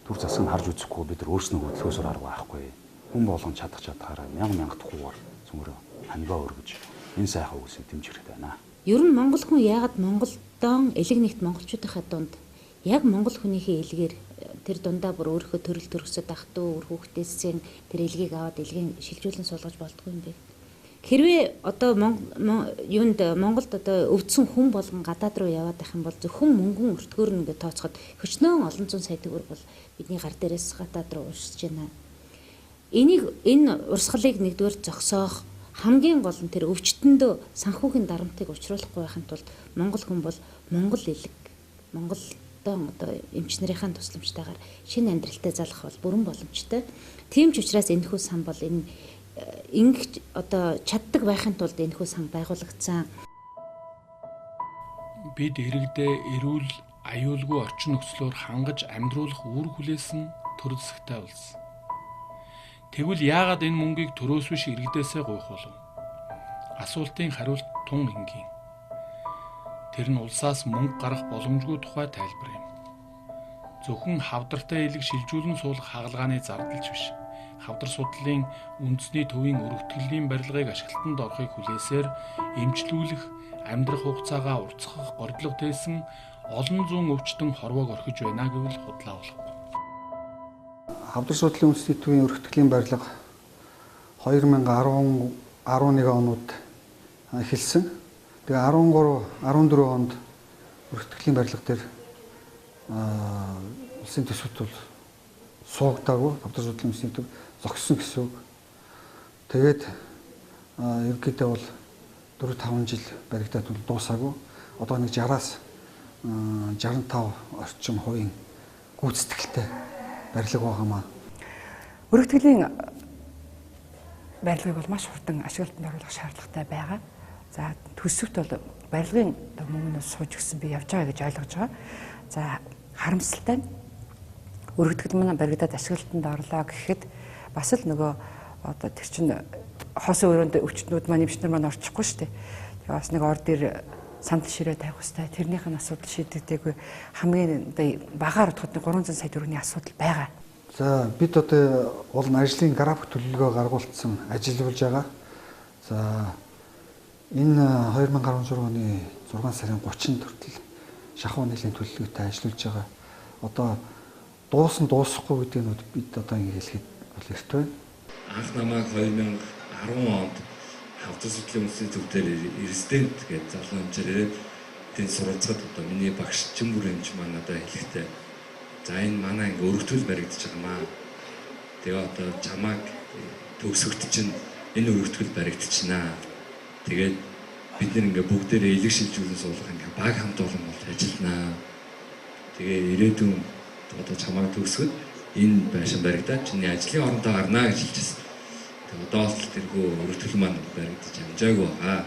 төр засаг нь харж үзэхгүй бид нар өөрснөө хөдөлгөөсөр арга байхгүй. Хүн болгон чадах чадхаараа мянга мянга тухуугаар цөмөрөө хангаа өргөж энэ сайхан үгсийг дэмжих хэрэгтэй байна. Ер нь монгол хүн яагаад Монголдон элэг нэгт монголчуудынхаа дунд яг монгол хүнийхээ элгээр тэр дундаа бүр өөрийнхөө төрөл төрөсөд ах トゥ үр хүүхдээсээ тэр элгийг аваад элгийн шилжүүлэн суулгаж болдгоо юм бэ? Хэрвээ одоо юунд Монголд одоо өвдсөн хүн болгон гадаад руу яваад байх юм бол зөвхөн мөнгөн өртгөөр нь ингээд тооцоход хөчнөөн олон зуун сая төгрөг бол бидний гар дээрээс гадаад руу урсж байна. Энийг энэ урсгалыг нэгдүгээр зогсоох хамгийн гол нь тэр өвчтөндөө санхүүгийн дарамтыг учруулахгүй байхын тулд монгол хүн бол монгол элэг Монголдон одоо эмч нарынхаа тусламжтайгаар шинэ амьдралтай залах бол бүрэн боломжтой. Тийм ч учраас энэхүү сан бол энэ ингэх одоо чаддаг байхын тулд энэхүү сан байгуулагдсан. Бид иргэдээ эрүүл аюулгүй орчин нөхцлөөр хангаж амьдруулах үүрэг хүлээсэн төр засагтай улс. Тэгвэл яагаад энэ мөнгийг төрөөс биш иргэдээсээ гуйх болов? Асуултын хариулт тун энгийн. Тэр нь улсаас мөнгө гарах боломжгүй тухай тайлбар юм. Зөвхөн хавдартай элэг шилжүүлэн суулгах хагалгааны зардалч биш. Хавдар судлалын үндэсний төвийн өргөтгөлийн барилгыг ашиглалтанд орохыг хүлээсээр эмчлүүлэх, амьдрах хугацаагаа уртсгах горилго тээсэн олон зуун өвчтөн хорвоог орхиж байна гэвэл худлаа болохгүй. Хавдар судлалын үндэсний төвийн өргөтгөлийн барилга 2010 11 онууд эхэлсэн. Тэгээ 13 14 онд өргөтгөлийн барилга дээр улсын төсөвт бол суугдаагүй хавдар судлалын үндэсний төв зогссон гэсэн үг. Тэгээд ерөнхийдөө бол 4-5 жил баригдаад бол дуусаагүй. Одоо нэг 60-аас 65 орчим хувийн гүйцэтгэлтэй барилга байгаамаа. Өргөтгөлийн барилгыг бол маш хурдан ашиглалтанд оруулах шаардлагатай байгаа. За төсөвт бол барилгын мөнгөнөөс сууж өгсөн би явж байгаа гэж ойлгож байгаа. За харамсалтай нь өргөтгөл маань баригдаад ашиглалтанд орлоо гэхэд бас л нөгөө одоо тэр чинь хосын өрөөнд өвчтнүүд маань эмчнэр маань орчихгүй шүү дээ. Тэгээ бас нэг ор дээр сандал ширээ тавих хэрэгтэй. Тэрнийх нь асуудал шийдэгдээгүй хамгийн одоо багаар утгад 300 сая төгрөгийн асуудал байгаа. За бид одоо уул нь ажлын график төлөвлөгөө гаргуулсан ажиллуулж байгаа. За энэ 2016 оны 6 сарын 30-нд хүртэл шахуу нийлэн төлөвлөгөөтэй ажиллуулж байгаа. Одоо дуусан дуусахгүй гэдэг нь бид одоо ингэ хэлэхэд бол эрт байна. Анх намайг 2010 онд хавдар судлалын үндэсний төв дээр резидент гэж залуу эмчээр ирээд тэнд суралцахад одоо миний багш Чимбүр эмч маань надад хэлэхдээ за энэ манай ингээ өргөтгөл баригдаж байгаа маа. Тэгээ одоо чамааг төгсөгт чинь энэ өргөтгөл баригдчихнаа. Тэгээд бид нэр ингээ бүгдээрээ элэг шилжүүлэн суулгах ингээ баг хамт олон болж ажилланаа. Тэгээ ирээдүйн одоо чамааг төгсгöd энэ байшин баригдаад чиний ажлын орондоо гарнаа гэж хэлчихсэн. Тэгээ одоо л тэрхүү өргөтгөл маань баригдаж амжаагүй байгаа.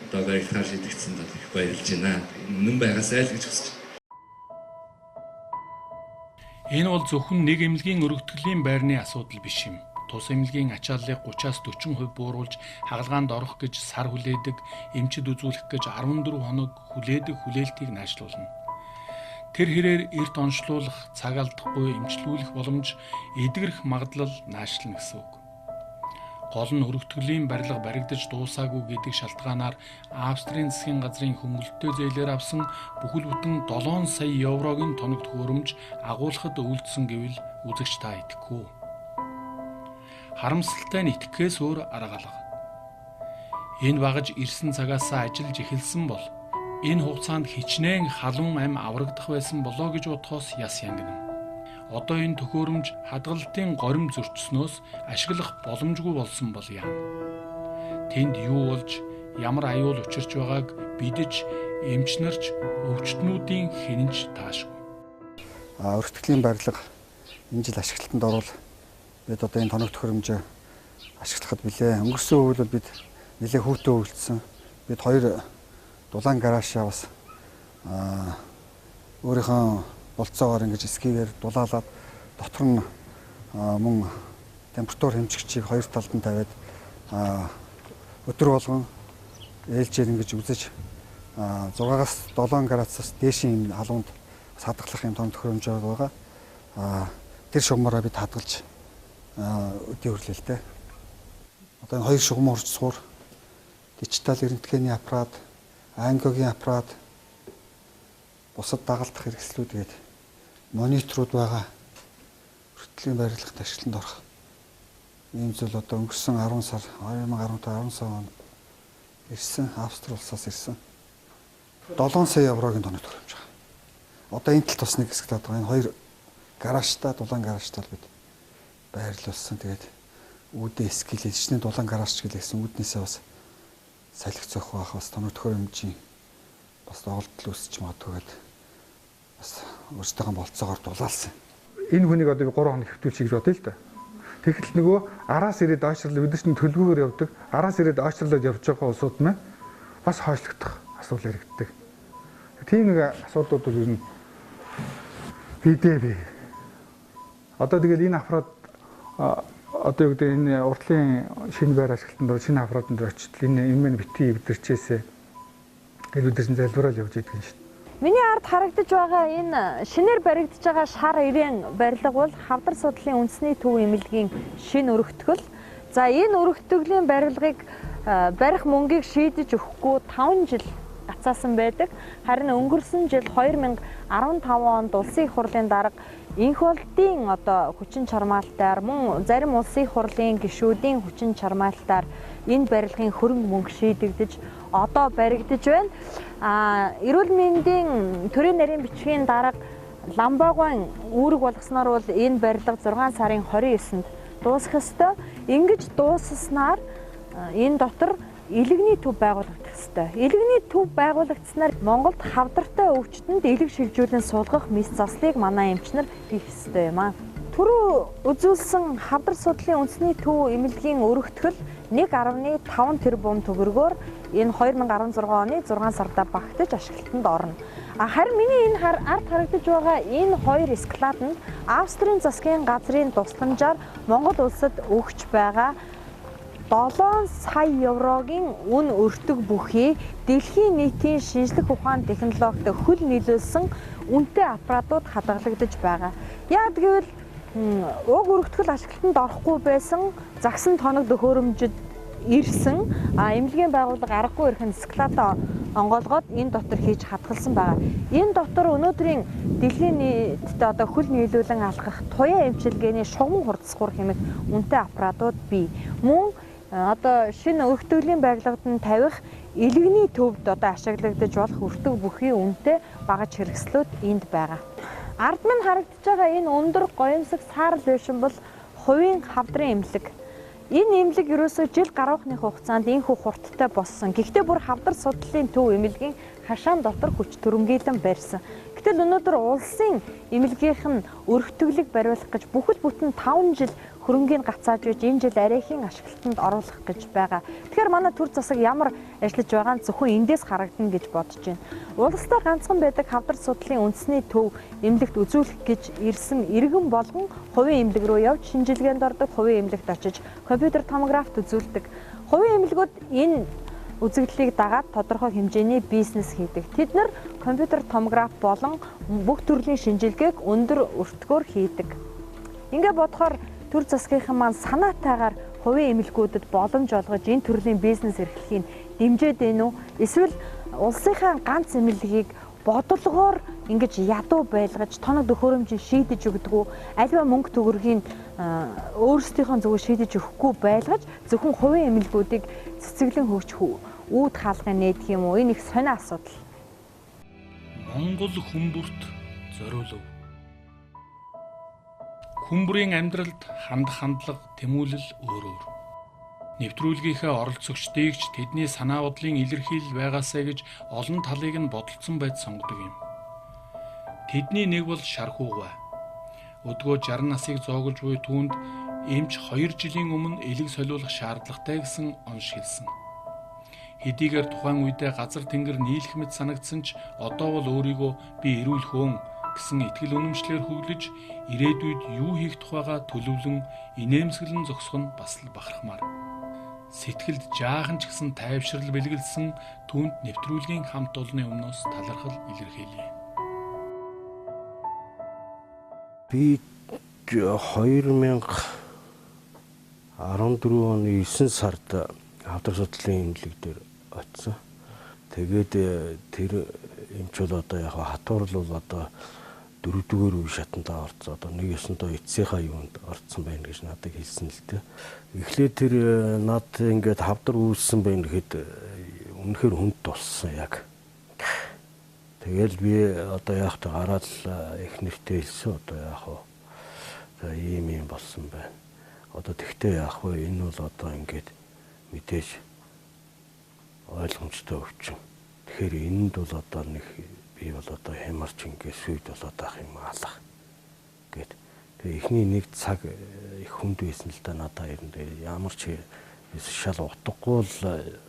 Одоо баригдахаар шийдэгдсэн бол их баярлж байна. Үнэн байгаасай л гэж хүсэж байна. Энэ бол зөвхөн нэг эмнэлгийн өргөтгөлийн байрны асуудал биш юм. Тус эмнэлгийн ачааллыг 30-аас 40% бууруулж хагалгаанд орох гэж сар хүлээдэг, эмчид үзүүлэх гэж 14 хоног хүлээдэг хүлээлтийг наашлуулна. Тэр хэрээр эрт онцлуулах, цаг алдахгүй эмчлүүлэх боломж эдгэрэх магадлал наашлна гэсэн үг. Гол нь өргөтгөлийн барилга баригдаж дуусаагүй гэдэг шалтгаанаар Австрийн засгийн газрын хөнгөлөлттэй зээлээр авсан бүхэл бүтэн 7 сая еврогийн тоног төхөөрөмж агуулхад өвлдсөн гэвэл үзэгч та итгэхгүй. Харамсалтай нь итгэхээс өөр арга алга. Энэ багаж ирсэн цагаасаа ажиллаж эхэлсэн бол энэ хугацаанд хичнээн халуун ам аврагдах байсан болоо гэж бодохоос яс янгинам. Одоо энэ төхөөрөмж хадгалтын горим зөрчснөөс ашиглах боломжгүй болсон бол яана. Тэнд юу болж, ямар аюул учирч байгааг бидэж, эмч нарч, өвчтнүүдийн хинэнч таашгүй. Өртгөлийн барилга энэ жил ашиглалтанд орвол бид одоо энэ тоног төхөөрөмжөө ашиглахад билээ. Өнгөрсөн өвөл бол бид нэлээ хүүтэн өвлөсөн. Бид хоёр дулаан гараашаа бас өөрийнхөө болцоогоор ингэж скивээр дулаалаад дотор нь мөн температур хэмжигчийг хоёр талд нь тавиад өдөр болгон ээлжээр ингэж үзэж 6-аас 7 градусаас дээшийн халуунд хадгалах юм том төхөөрөмж байгаа. Тэр шугамаараа бид хадгалж өдий хүрлээ л дээ. Одоо энэ хоёр шугам урж суур дижитал рентгений аппарат, ангиогийн аппарат, бусад дагалдах хэрэгслүүд гээд мониторууд байгаа. Өртлийн барилгад ашиглалтанд орох ийм зүйл одоо өнгөрсөн 10 сар 2015 10 сар он ирсэн, Австри улсаас ирсэн. 7 сая еврогийн тоног төхөөрөмж байгаа. Одоо энэ талд бас нэг хэсэг таад байгаа. Энэ хоёр гаражтай, дулаан гаражтай бид байрлуулсан. Тэгээд үүдээ скил эжний дулаан гараж гэлээсэн үүднээсээ бас салхи зөөх байх, бас тоног төхөөрөмжийн бас доголдол үүсч магадгүй гээд бас өөрсдийнхөө болцоогоор дулаалсан. Энэ хүнийг одоо би 3 хоног хэвтүүлчих гэж бодъё л да. Тэгэхэл нөгөө араас ирээд ойшрлоо бид нар чинь төлгөөгөр явдаг. Араас ирээд ойшрлоод явж байгаа улсууд маань бас хойшлогдох асуудал яригддаг. Тийм нэг асуудлууд бол ер нь бидээ би. Одоо тэгэл энэ аппарат одоо юу гэдэг энэ уртлын шинэ байр ашиглалтанд дор шинэ аппаратанд очтол энэ юм мэн бити эвдэрчээсээ гэл бид нар чинь залбираал явж идэг юм шүү дээ. Миний ард харагдаж байгаа энэ шинээр баригдаж байгаа шар ирээн барилга бол хавдар судлалын үндэсний төв эмнэлгийн шинэ өргөтгөл. За энэ өргөтгөлийн барилгыг барих мөнгийг шийдэж өгөхгүй 5 жил гацаасан байдаг. Харин өнгөрсөн жил 2015 онд улсын их хурлын дарга Инх болдын одоо хүчин чармаалтаар мөн зарим улсын их хурлын гишүүдийн хүчин чармаалтаар энэ барилгын хөрөнгө мөнгө шийдэгдэж одоо баригдаж байна. Эрүүл мэндийн төрийн нарийн бичгийн дарга Ламбагуан үүрэг болгосноор бол энэ барилга 6 сарын 29-нд дуусах ёстой. Ингэж дуусснаар энэ дотор элэгний төв байгуулагдах ёстой. Элэгний төв байгуулагдсанаар Монголд хавдартай өвчтөнд элэг шилжүүлэн суулгах мэс заслыг манай эмч нар хийх ёстой юм аа. Түрүү үзүүлсэн хавдар судлалын үндэсний төв эмнэлгийн өргөтгөл 1.5 тэрбум төгрөгөөр энэ 2016 оны 6 сарда багтаж ашиглалтанд орно. Харин миний энэ ард харагдаж байгаа энэ хоёр склад нь Австрийн засгийн газрын тусламжаар Монгол улсад өгч байгаа 7 сая еврогийн үн өртөг бүхий дэлхийн нийтийн шинжлэх ухаан технологид хөл нийлүүлсэн үнэтэй аппаратууд хадгалагдаж байгаа. Яад гэвэл уг өргөтгөл ашиглалтанд орохгүй байсан загсан тоног төхөөрөмжөд ирсэн эмнэлгийн байгууллага аргагүй ирэх нь склада онгоолгоод энэ дотор хийж хадгалсан байгаа. Энэ дотор өнөөдрийн дэлхийн нийтэд одоо хөл нийлүүлэн алхах туяа эмчилгээний шугамн хурдсгуур хэмээх үнэтэй аппаратууд бий. Мөн одоо шинэ өргөтгөлийн барилгад нь тавих элэгний төвд одоо ашиглагдаж болох өртөг бүхий үнэтэй багаж хэрэгслүүд энд байгаа. Ард минь харагдаж байгаа энэ өндөр гоёмсог саарл байшин бол хувийн хавдрын эмнэлэг. Энэ эмнэлэг ерөөсөө жил гаруйхны хугацаанд энэхүү хурдтай болсон. Гэхдээ бүр хавдар судлалын төв эмнэлгийн хашаан дотор хүч төрөнгийлэн барьсан. Гэтэл өнөөдөр улсын эмнэлгийнх нь өргөтгөлийг бариулах гэж бүхэл бүтэн 5 жил хөрөнгийг гацааж байж энэ жил арайхийн ашиглалтанд оруулах гэж байгаа. Тэгэхээр манай төр засаг ямар ажиллаж байгаа нь зөвхөн эндээс харагдана гэж бодож байна. Улстай ганцхан байдаг хавдар судлалын үндэсний төв эмнэлэгт үзүүлэх гэж ирсэн иргэн болгон хувийн эмнэлэг рүү явж шинжилгээнд ордог, хувийн эмнэлэгт очиж компьютер томографт үзүүлдэг. Хувийн эмнэлгүүд энэ үзэгдлийг дагаад тодорхой хэмжээний бизнес хийдэг. Тэд нар компьютер томограф болон бүх төрлийн шинжилгээг өндөр өртгөөр хийдэг. Ингээ бодохоор төр засгийнхан маань санаатайгаар хувийн эмнэлгүүдэд боломж олгож энэ төрлийн бизнес эрхлэхийг дэмжиж байна уу? Эсвэл улсынхаа ганц эмнэлгийг бодлогоор ингэж ядуу байлгаж тоног төхөөрөмжийг шийдэж өгдөг үү? Аливаа мөнгө төгрөгийг өөрсдийнхөө зүгээс шийдэж өгөхгүй байлгаж зөвхөн хувийн эмнэлгүүдийг цэцэглэн хөгжих үүд хаалгыг нээдэг юм уу? Энэ их сонио асуудал. Монгол хүмүүрт зориулв. Хүн бүрийн амьдралд хандах хандлага, тэмүүлэл өөр өөр. Нэвтрүүлгийнхээ оролцогчдыг ч тэдний санаа бодлын илэрхийлэл байгаасай гэж олон талыг нь бодолцсон байж сонгодог юм. Тэдний нэг бол Шархуугай. Өдгөө 60 насыг зоогулж буй түүнд эмч 2 жилийн өмнө элэг солиулах шаардлагатай гэсэн онш хэлсэн. Хэдийгээр тухайн үедээ газар тэнгэр нийлэх мэт санагдсан ч одоо бол өөрийгөө би эрүүл хөөн гэсэн итгэл үнэмшлээр хөглөж ирээдүйд юу хийх тухайга төлөвлөн инээмсэглэн зогсох нь бас л бахархмаар. Сэтгэлд жаахан ч гэсэн тайвшрал бэлгэлсэн түүнд нэвтрүүлгийн хамт олонны өмнөөс талархал илэрхийлье. Би 2014 оны 9 сард хавдар судлалын эмнэлэг дээр очсон. Тэгээд тэр эмч бол одоо яг хатуур бол одоо дөрөвдүгээр үе шатандаа орцсон. Одоо нэг ёсондоо эцсийнхаа юунд орцсон байна гэж надад хэлсэн л дээ. Эхлээд тэр над ингээд хавдар үүссэн байна гэхэд үнэхээр хүнд туссан яг. Тэгэл би одоо яах вэ гараад их нэртэй хэлсэн одоо яах вэ? За ийм юм болсон байна. Одоо тэгтээ яах вэ? Энэ бол одоо ингээд мэдээж ойлгомжтой өвчин. Тэгэхээр энэнд бол одоо нэг би бол одоо хямарч ингээд сүйд болоод ах юм аалах гэд. Тэгээ эхний нэг цаг их хүнд байсан л да надаа ер нь ямар ч шал утгагүй л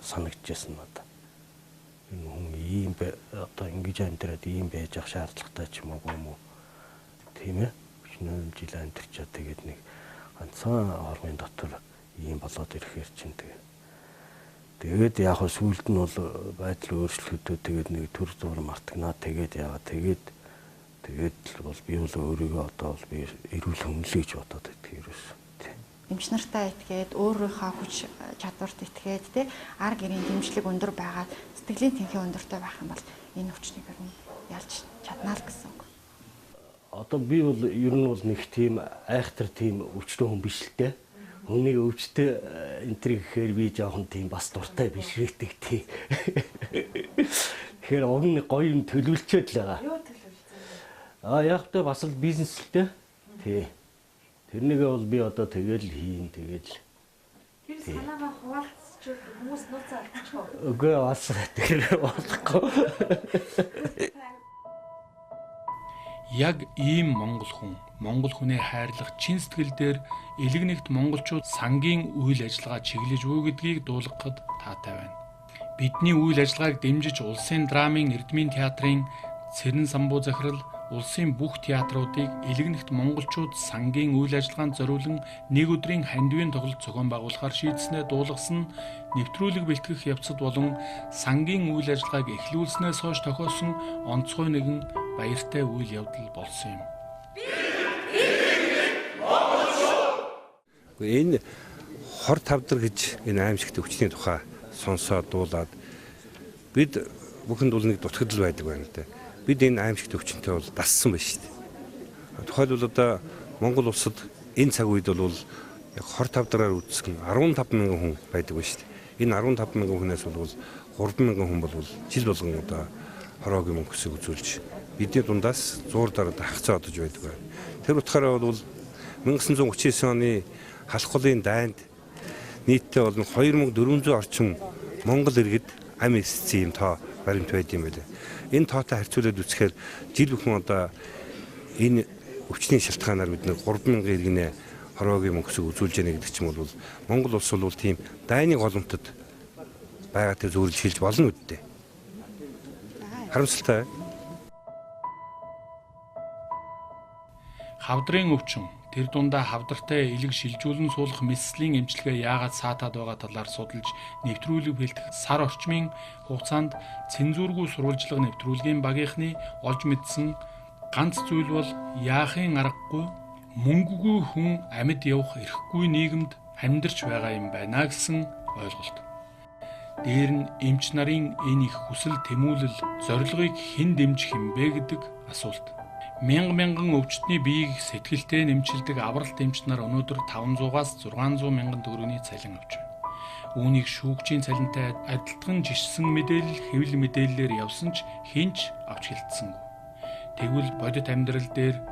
санагдчихсан надад. Энэ хүн ийм одоо ингэж амьдраад ийм байж ах шаардлагатай ч юм уу юм уу. Тийм ээ. 48 жил амьдарчаа тэгээд нэг ганцхан хормын дотор ийм болоод ирэхээр чинь тэгээд яг хөө сүүлд нь бол байдал өөрчлөгдөд тэгээд нэг төр зур мартагнаа тэгээд яа тэгээд тэгээд бол би бол өөрийгөө одоо бол би эрүүл хүмүүлээ гэж бодоод байдаг ерөөс. Эмч нартай итгээд өөрийнхөө хүч чадварт итгээд тэ ар гэрийн дэмжлэг өндөр байгаад сэтгэлийн тэнхээ өндөртэй байх юм бол энэ өвчнийг ер нь ялж чаднаа л гэсэн үг. Одоо би бол ер нь бол нэг тийм айхтар тийм өвчтөн хүн биш л дээ. Хүнийг өвчтөй энэ төр гэхээр би жоохон тийм бас дуртай биш байдаг тий. Тэгэхээр уг нь гоё юм төлөвлөчөөд л байгаа. Юу төлөвлөсөн? Аа яг тэ бас л бизнес л дээ. Тий. Тэрнийгээ бол би одоо тэгэл хийн тэгэл. Тэр санаагаа хуваалцчих хүмүүс нууцаа алдчих уу? Үгүй бас тэр болохгүй. Яг ийм монгол хүн, монгол хүнээ хайрлах чин сэтгэл дээр элэг нэгт монголчууд сангийн үйл ажиллагаа чиглэж буй гэдгийг дуулгахад таатай байна. Бидний үйл ажиллагааг дэмжиж улсын драмын Эрдмийн театрын Цэрэн самбуу захирал улсын бүх театруудыг элэг нэгт монголчууд сангийн үйл ажиллагаанд зориулан нэг өдрийн хандивын тоглолт зохион байгуулахаар шийдснээ дуулгасан нь нэвтрүүлэг бэлтгэх явцад болон сангийн үйл ажиллагааг эхлүүлснээс хойш тохиолсон онцгой нэгэн баяртай үйл явдал болсон юм. Энэ хор тавдар гэж энэ аимшигт өвчний тухай сонсоод дуулаад бид бүхэнд бол нэг дутагдал байдаг байна л да. Бид энэ аимшигт өвчнөд бол дассан байна шүү дээ. Тухайлбал одоо Монгол улсад энэ цаг үед бол яг хор тавдраар үдсгэн 15 мянган хүн байдаг байна шүү дээ. Энэ 15 мянган хүнээс бол 3 мянган хүн бол жил болгон одоо хороогийн мөнгөсийг үзүүлж бидний дундаас зуур дараа хагцаа одож байдаг байна. Тэр утгаараа бол 1939 оны Халхвалын дайнд нийтдээ бол 2400 орчим Монгол иргэд ам эссэн юм тоо баримт байд юм байлаа. Энэ тоотой харьцуулаад үзэхээр жил бүхэн одоо энэ өвчний шалтгаанаар бид нэг 3000 иргэнэ хороогийн мөнгөсөг үзүүлж яана гэдэг чинь бол Монгол улс бол тийм дайны голомтод байгаатай зүйрлж хэлж болно үдтэй. Харамсалтай. Хавдрын өвчин тэр дундаа хавдартай элэг шилжүүлэн суулгах мэслийн эмчилгээ яагаад саатаад байгаа талаар судалж нэвтрүүлэг бэлтгэх сар орчмын хугацаанд цензургүй сурвалжлага нэвтрүүлгийн багийнхны олж мэдсэн ганц зүйл бол яахын аргагүй мөнгөгүй хүн амьд явах эрхгүй нийгэмд амьдарч байгаа юм байна гэсэн ойлголт. Дээр нь эмч нарын энэ их хүсэл тэмүүлэл зорилгыг хэн дэмжих юм бэ гэдэг асуулт. Мянга мянган өвчтний биеийг сэтгэлтэй нэмчилдэг авралт эмч нар өнөөдөр 500-аас 600 мянган төгрөгийн цалин авч байна. Үүнийг шүүгчийн цалинтай адилтган жишсэн мэдээлэл хэвлэл мэдээллээр явсан ч хэн ч авч хэлтсэнгүй. Тэгвэл бодит амьдрал дээр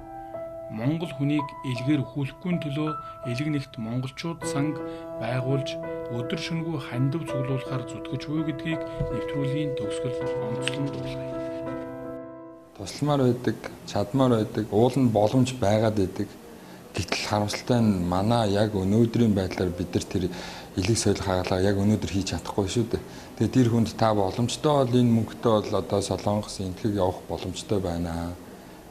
Монгол хүнийг элгээр өхүүлэхгүй төлөө элэг нэгт монголчууд санг байгуулж өдөр шөнөгүй хандив цуглуулахаар зүтгэж буй гэдгийг нэвтрүүлгийн төгсгөл онцлон дуулгая. Тусламар байдаг, чадмаар байдаг, уул нь боломж байгаад байдаг. Гэтэл харамсалтай нь манай яг өнөөдрийн байдлаар бид нар тэр элэг соёл хагалгаа яг өнөөдөр хийж чадахгүй шүү дээ. Тэгээд тэр хүнд та боломжтой бол энэ мөнгөтэй бол одоо Солонгос, Энэтхэг явах боломжтой байна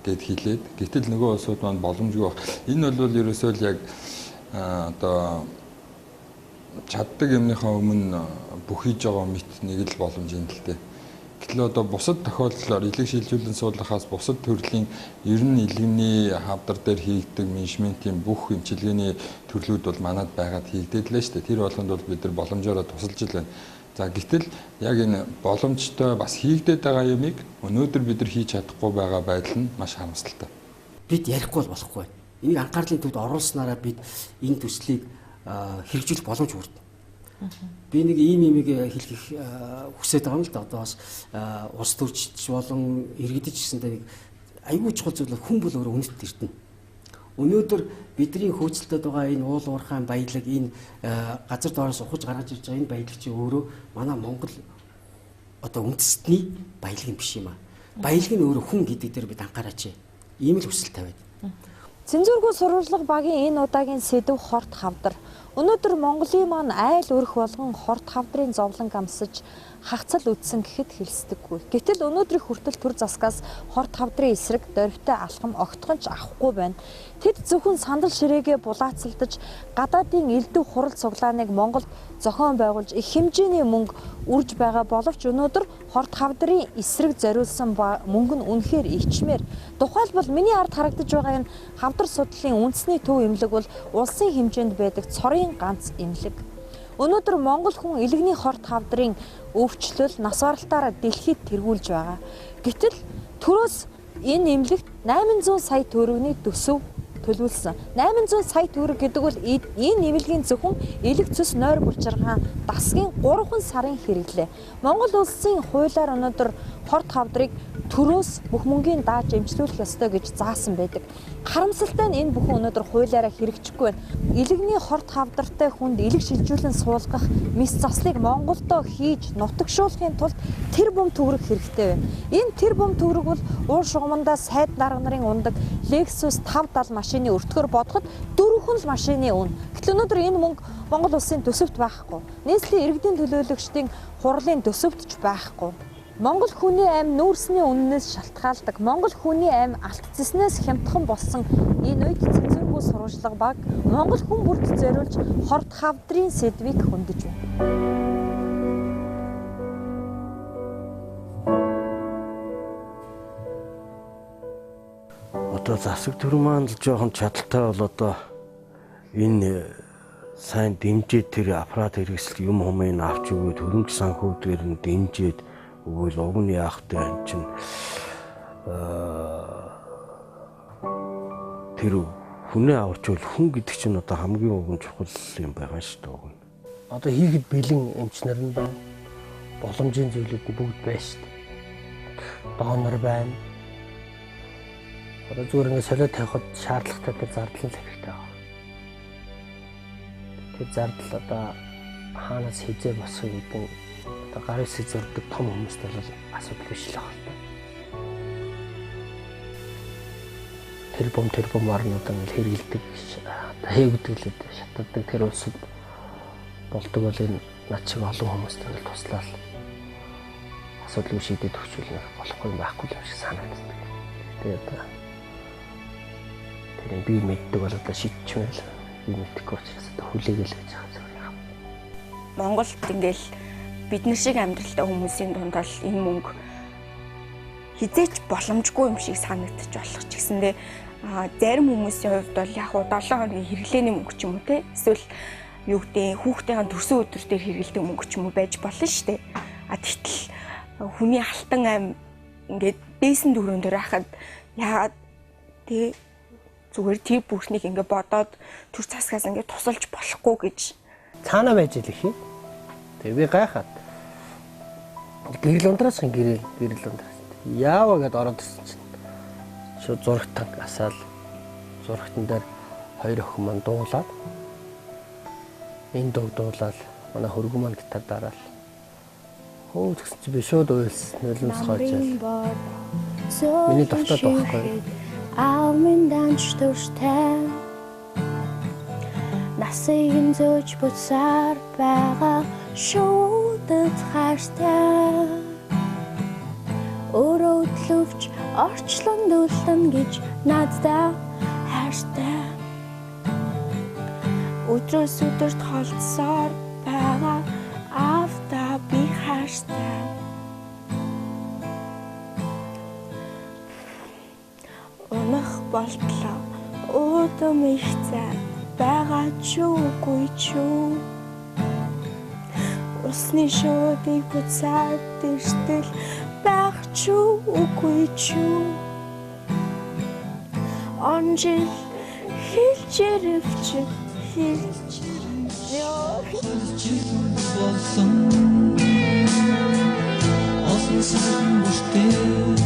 гэд хэлээд, гэтэл нөгөө улсууд маань боломжгүй баг. Энэ бол ерөөсөө л яг одоо чаддаг юмныхаа өмнө бүх хийж байгаа мэт нэг л боломж юм л дээ. Гэтэл одоо бусад тохиолдлоор элэг шилжүүлэн суулгахаас бусад төрлийн ер нь элэгний хавдар дээр хийгдэг менежментийн бүх эмчилгээний төрлүүд бол манад байгаад хийгдээд лээ шүү дээ. Тэр болгонд бол бид нар боломжоор тусалж л байна. За гэтэл яг энэ боломжтой бас хийгдээд байгаа юмыг өнөөдөр бид нар хийж чадахгүй байгаа байдал нь маш харамсалтай. Бид ярихгүй бол болохгүй. Энийг анхаарлын төвд оруулснараа бид энэ төслийг хэрэгжүүлэх боломж бүрдэнэ. Би нэг ийм юмыг хэлэх хүсээд байгаа юм л да. Одоо бас улс төрчч болон иргэдэж гэсэндээ нэг айгүй чухал зүйл хүн бол өөрөө үнэт эрдэнэ. Өнөөдөр бидний хөөцөлдөд байгаа энэ уул уурхайн баялаг, энэ газар доороос ухаж гаргаж ирж байгаа энэ баялаг чи өөрөө манай Монгол одоо үндэстний баялаг юм биш юм аа. Баялаг нь өөрөө хүн гэдэг дээр бид анхаараач. Ийм л хүсэл тавиад. Цензургүй сурвалжлага багийн энэ удаагийн сэдэв хорт хавдар. Өнөөдөр Монголын маань айл өрх болгон хорт хавдрын зовлон амсаж хагцал үдсэн гэхэд хэлсдэггүй. Гэтэл өнөөдрийн хүртэл төр засгаас хорт хавдрын эсрэг дорвитой алхам огтхон ч авахгүй байна. Тэд зөвхөн сандал ширээгээ булаацалдаж гадаадын элдв хурал цуглааныг Монголд зохион байгуулж их хэмжээний мөнгө үрж байгаа боловч өнөөдөр хорт хавдрын эсрэг зориулсан мөнгө нь үнэхээр ичмээр. Тухайлбал миний ард харагдаж байгаа энэ хавдар судлалын үндэсний төв эмнэлэг бол улсын хэмжээнд байдаг цорын ганц эмнэлэг. Өнөөдөр Монгол хүн элэгний хорт хавдрын өвчлөл нас баралтаараа дэлхийд тэргүүлж байгаа. Гэтэл төрөөс энэ эмнэлэгт 800 сая төгрөгийн төсөв төлөвлөсөн. 800 сая төгрөг гэдэг бол энэ эмнэлгийн зөвхөн элэг цөс нойр булчиргаан дасгийн 3 сарын хэрэглээ. Монгол улсын хуулиар өнөөдөр хорт хавдрыг төрөөс бүх мөнгийн дааж эмчлүүлэх ёстой гэж заасан байдаг. Харамсалтай нь энэ бүхэн өнөөдөр хуулиараа хэрэгжихгүй байна. Элэгний хорт хавдартай хүнд элэг шилжүүлэн суулгах мэс заслыг Монголдо хийж нутагшуулахын тулд тэр бум төгрөг хэрэгтэй байна. Энэ тэр бум төгрөг бол уур шугамандаа сайд дарга нарын ундаг Lexus 570 машины өртгөр бодоход дөрвөн л машины үн. Гэтэл өнөөдөр энэ мөнгө Монгол улсын төсөвт байхгүй. Нийслэлийн иргэдийн төлөөлөгчдийн хурлын төсөвт ч байхгүй. Монгол хүний ам нүүрсний үннээс шалтгаалдаг. Монгол хүний ам алт цэснээс хямдхан болсон энэ үед цензургүй сурвалжлага баг Монгол хүн бүрт зориулж хорт хавдрын сэдвийг хөндөж байна. Одоо засаг төр маань л жоохон чадaltaй бол одоо энэ сайн дэмжиж тэр аппарат хэрэгсэл юм хумыг авч өгөөд хөрөнгө санхүүдээр нь дэмжиж өгөөл уг нь яах вэ энэ чинь тэр хүнээ аварч бол хүн гэдэг чинь одоо хамгийн уг нь чухал юм байгаа шүү дээ уг нь. Одоо хийхэд бэлэн эмчнэр нь байна. Боломжийн зүйлүүд нь бүгд байна шүү дээ. Донор байна. Одоо зүгээр ингээд солиод тавихад шаардлагатай тэр зардал нь хэрэгтэй байна. Тэр зардал одоо хаанаас хизээ босох гэдэг нь одоо гар үсэг зурдаг том хүмүүст бол асуудал биш л байна. Тэр бум орнууд ингээд хэрэгэлдэг, хийгдэг л дээ, шатардаг тэр улсад болдог бол энэ над шиг олон хүмүүст ингээд туслаад асуудлыг шийдээд өгчүүл болохгүй юм байхгүй юм шиг санагддаг. Тэгээд тэр би мэддэг бол одоо шийдчихмээр л би мэддэхгүй учраас одоо хүлээгээл гэж байгаа зүгээр юм. Монголд ингээл бид нар шиг амьдралтай хүмүүсийн дунд бол энэ мөнгө хизээч боломжгүй юм шиг санагдчих болох ч гэсэндээ зарим хүмүүсийн хувьд бол яг уу 7 хоногийн хэрэглээний мөнгө ч юм уу те эсвэл юу гэдэг хүүхдийн төрсөн өдөр дээр хэрэглэдэг мөнгө ч юм уу байж болно шүү дээ. А тэгтэл хүний алтан ам ингээд дээсэн дөрөн дээр байхад яагаад те зүгээр тэр бүхнийг ингээд бодоод төр засгаас ингээд тусалж болохгүй гэж цаанаа байж илэх юм. Тэгээ би гайхаад гэрэл ундраас гэрэл ундраас яава гэд ороод ирсэн чинь шууд зураг танк асаал Зурагтан дээр хоёр охин маань дуулаад энэ дуу дуулаад манай хөргөн маань гитар дараал. Хөө тэгсэн чи би шууд уйлсан, нулимс гоожаал. Миний дуртай байхгүй. Аамын данч туртай насыг нь зөөж буцаар байгаа шуудад хайртай. Өөрөө төлөвч орчлон дүлтэн гэж наддаа хайртай. Өдрөөс өдөрт холдсоор байгаа аавдаа би хайртай. Унах болтлоо уудам их цай байгаа ч үгүй ч үү. Усны шуудыг буцаад иртэл байх ч үгүй ч үү. Он жил хэлж ирвч хэлж болсон олон сан бүртээ.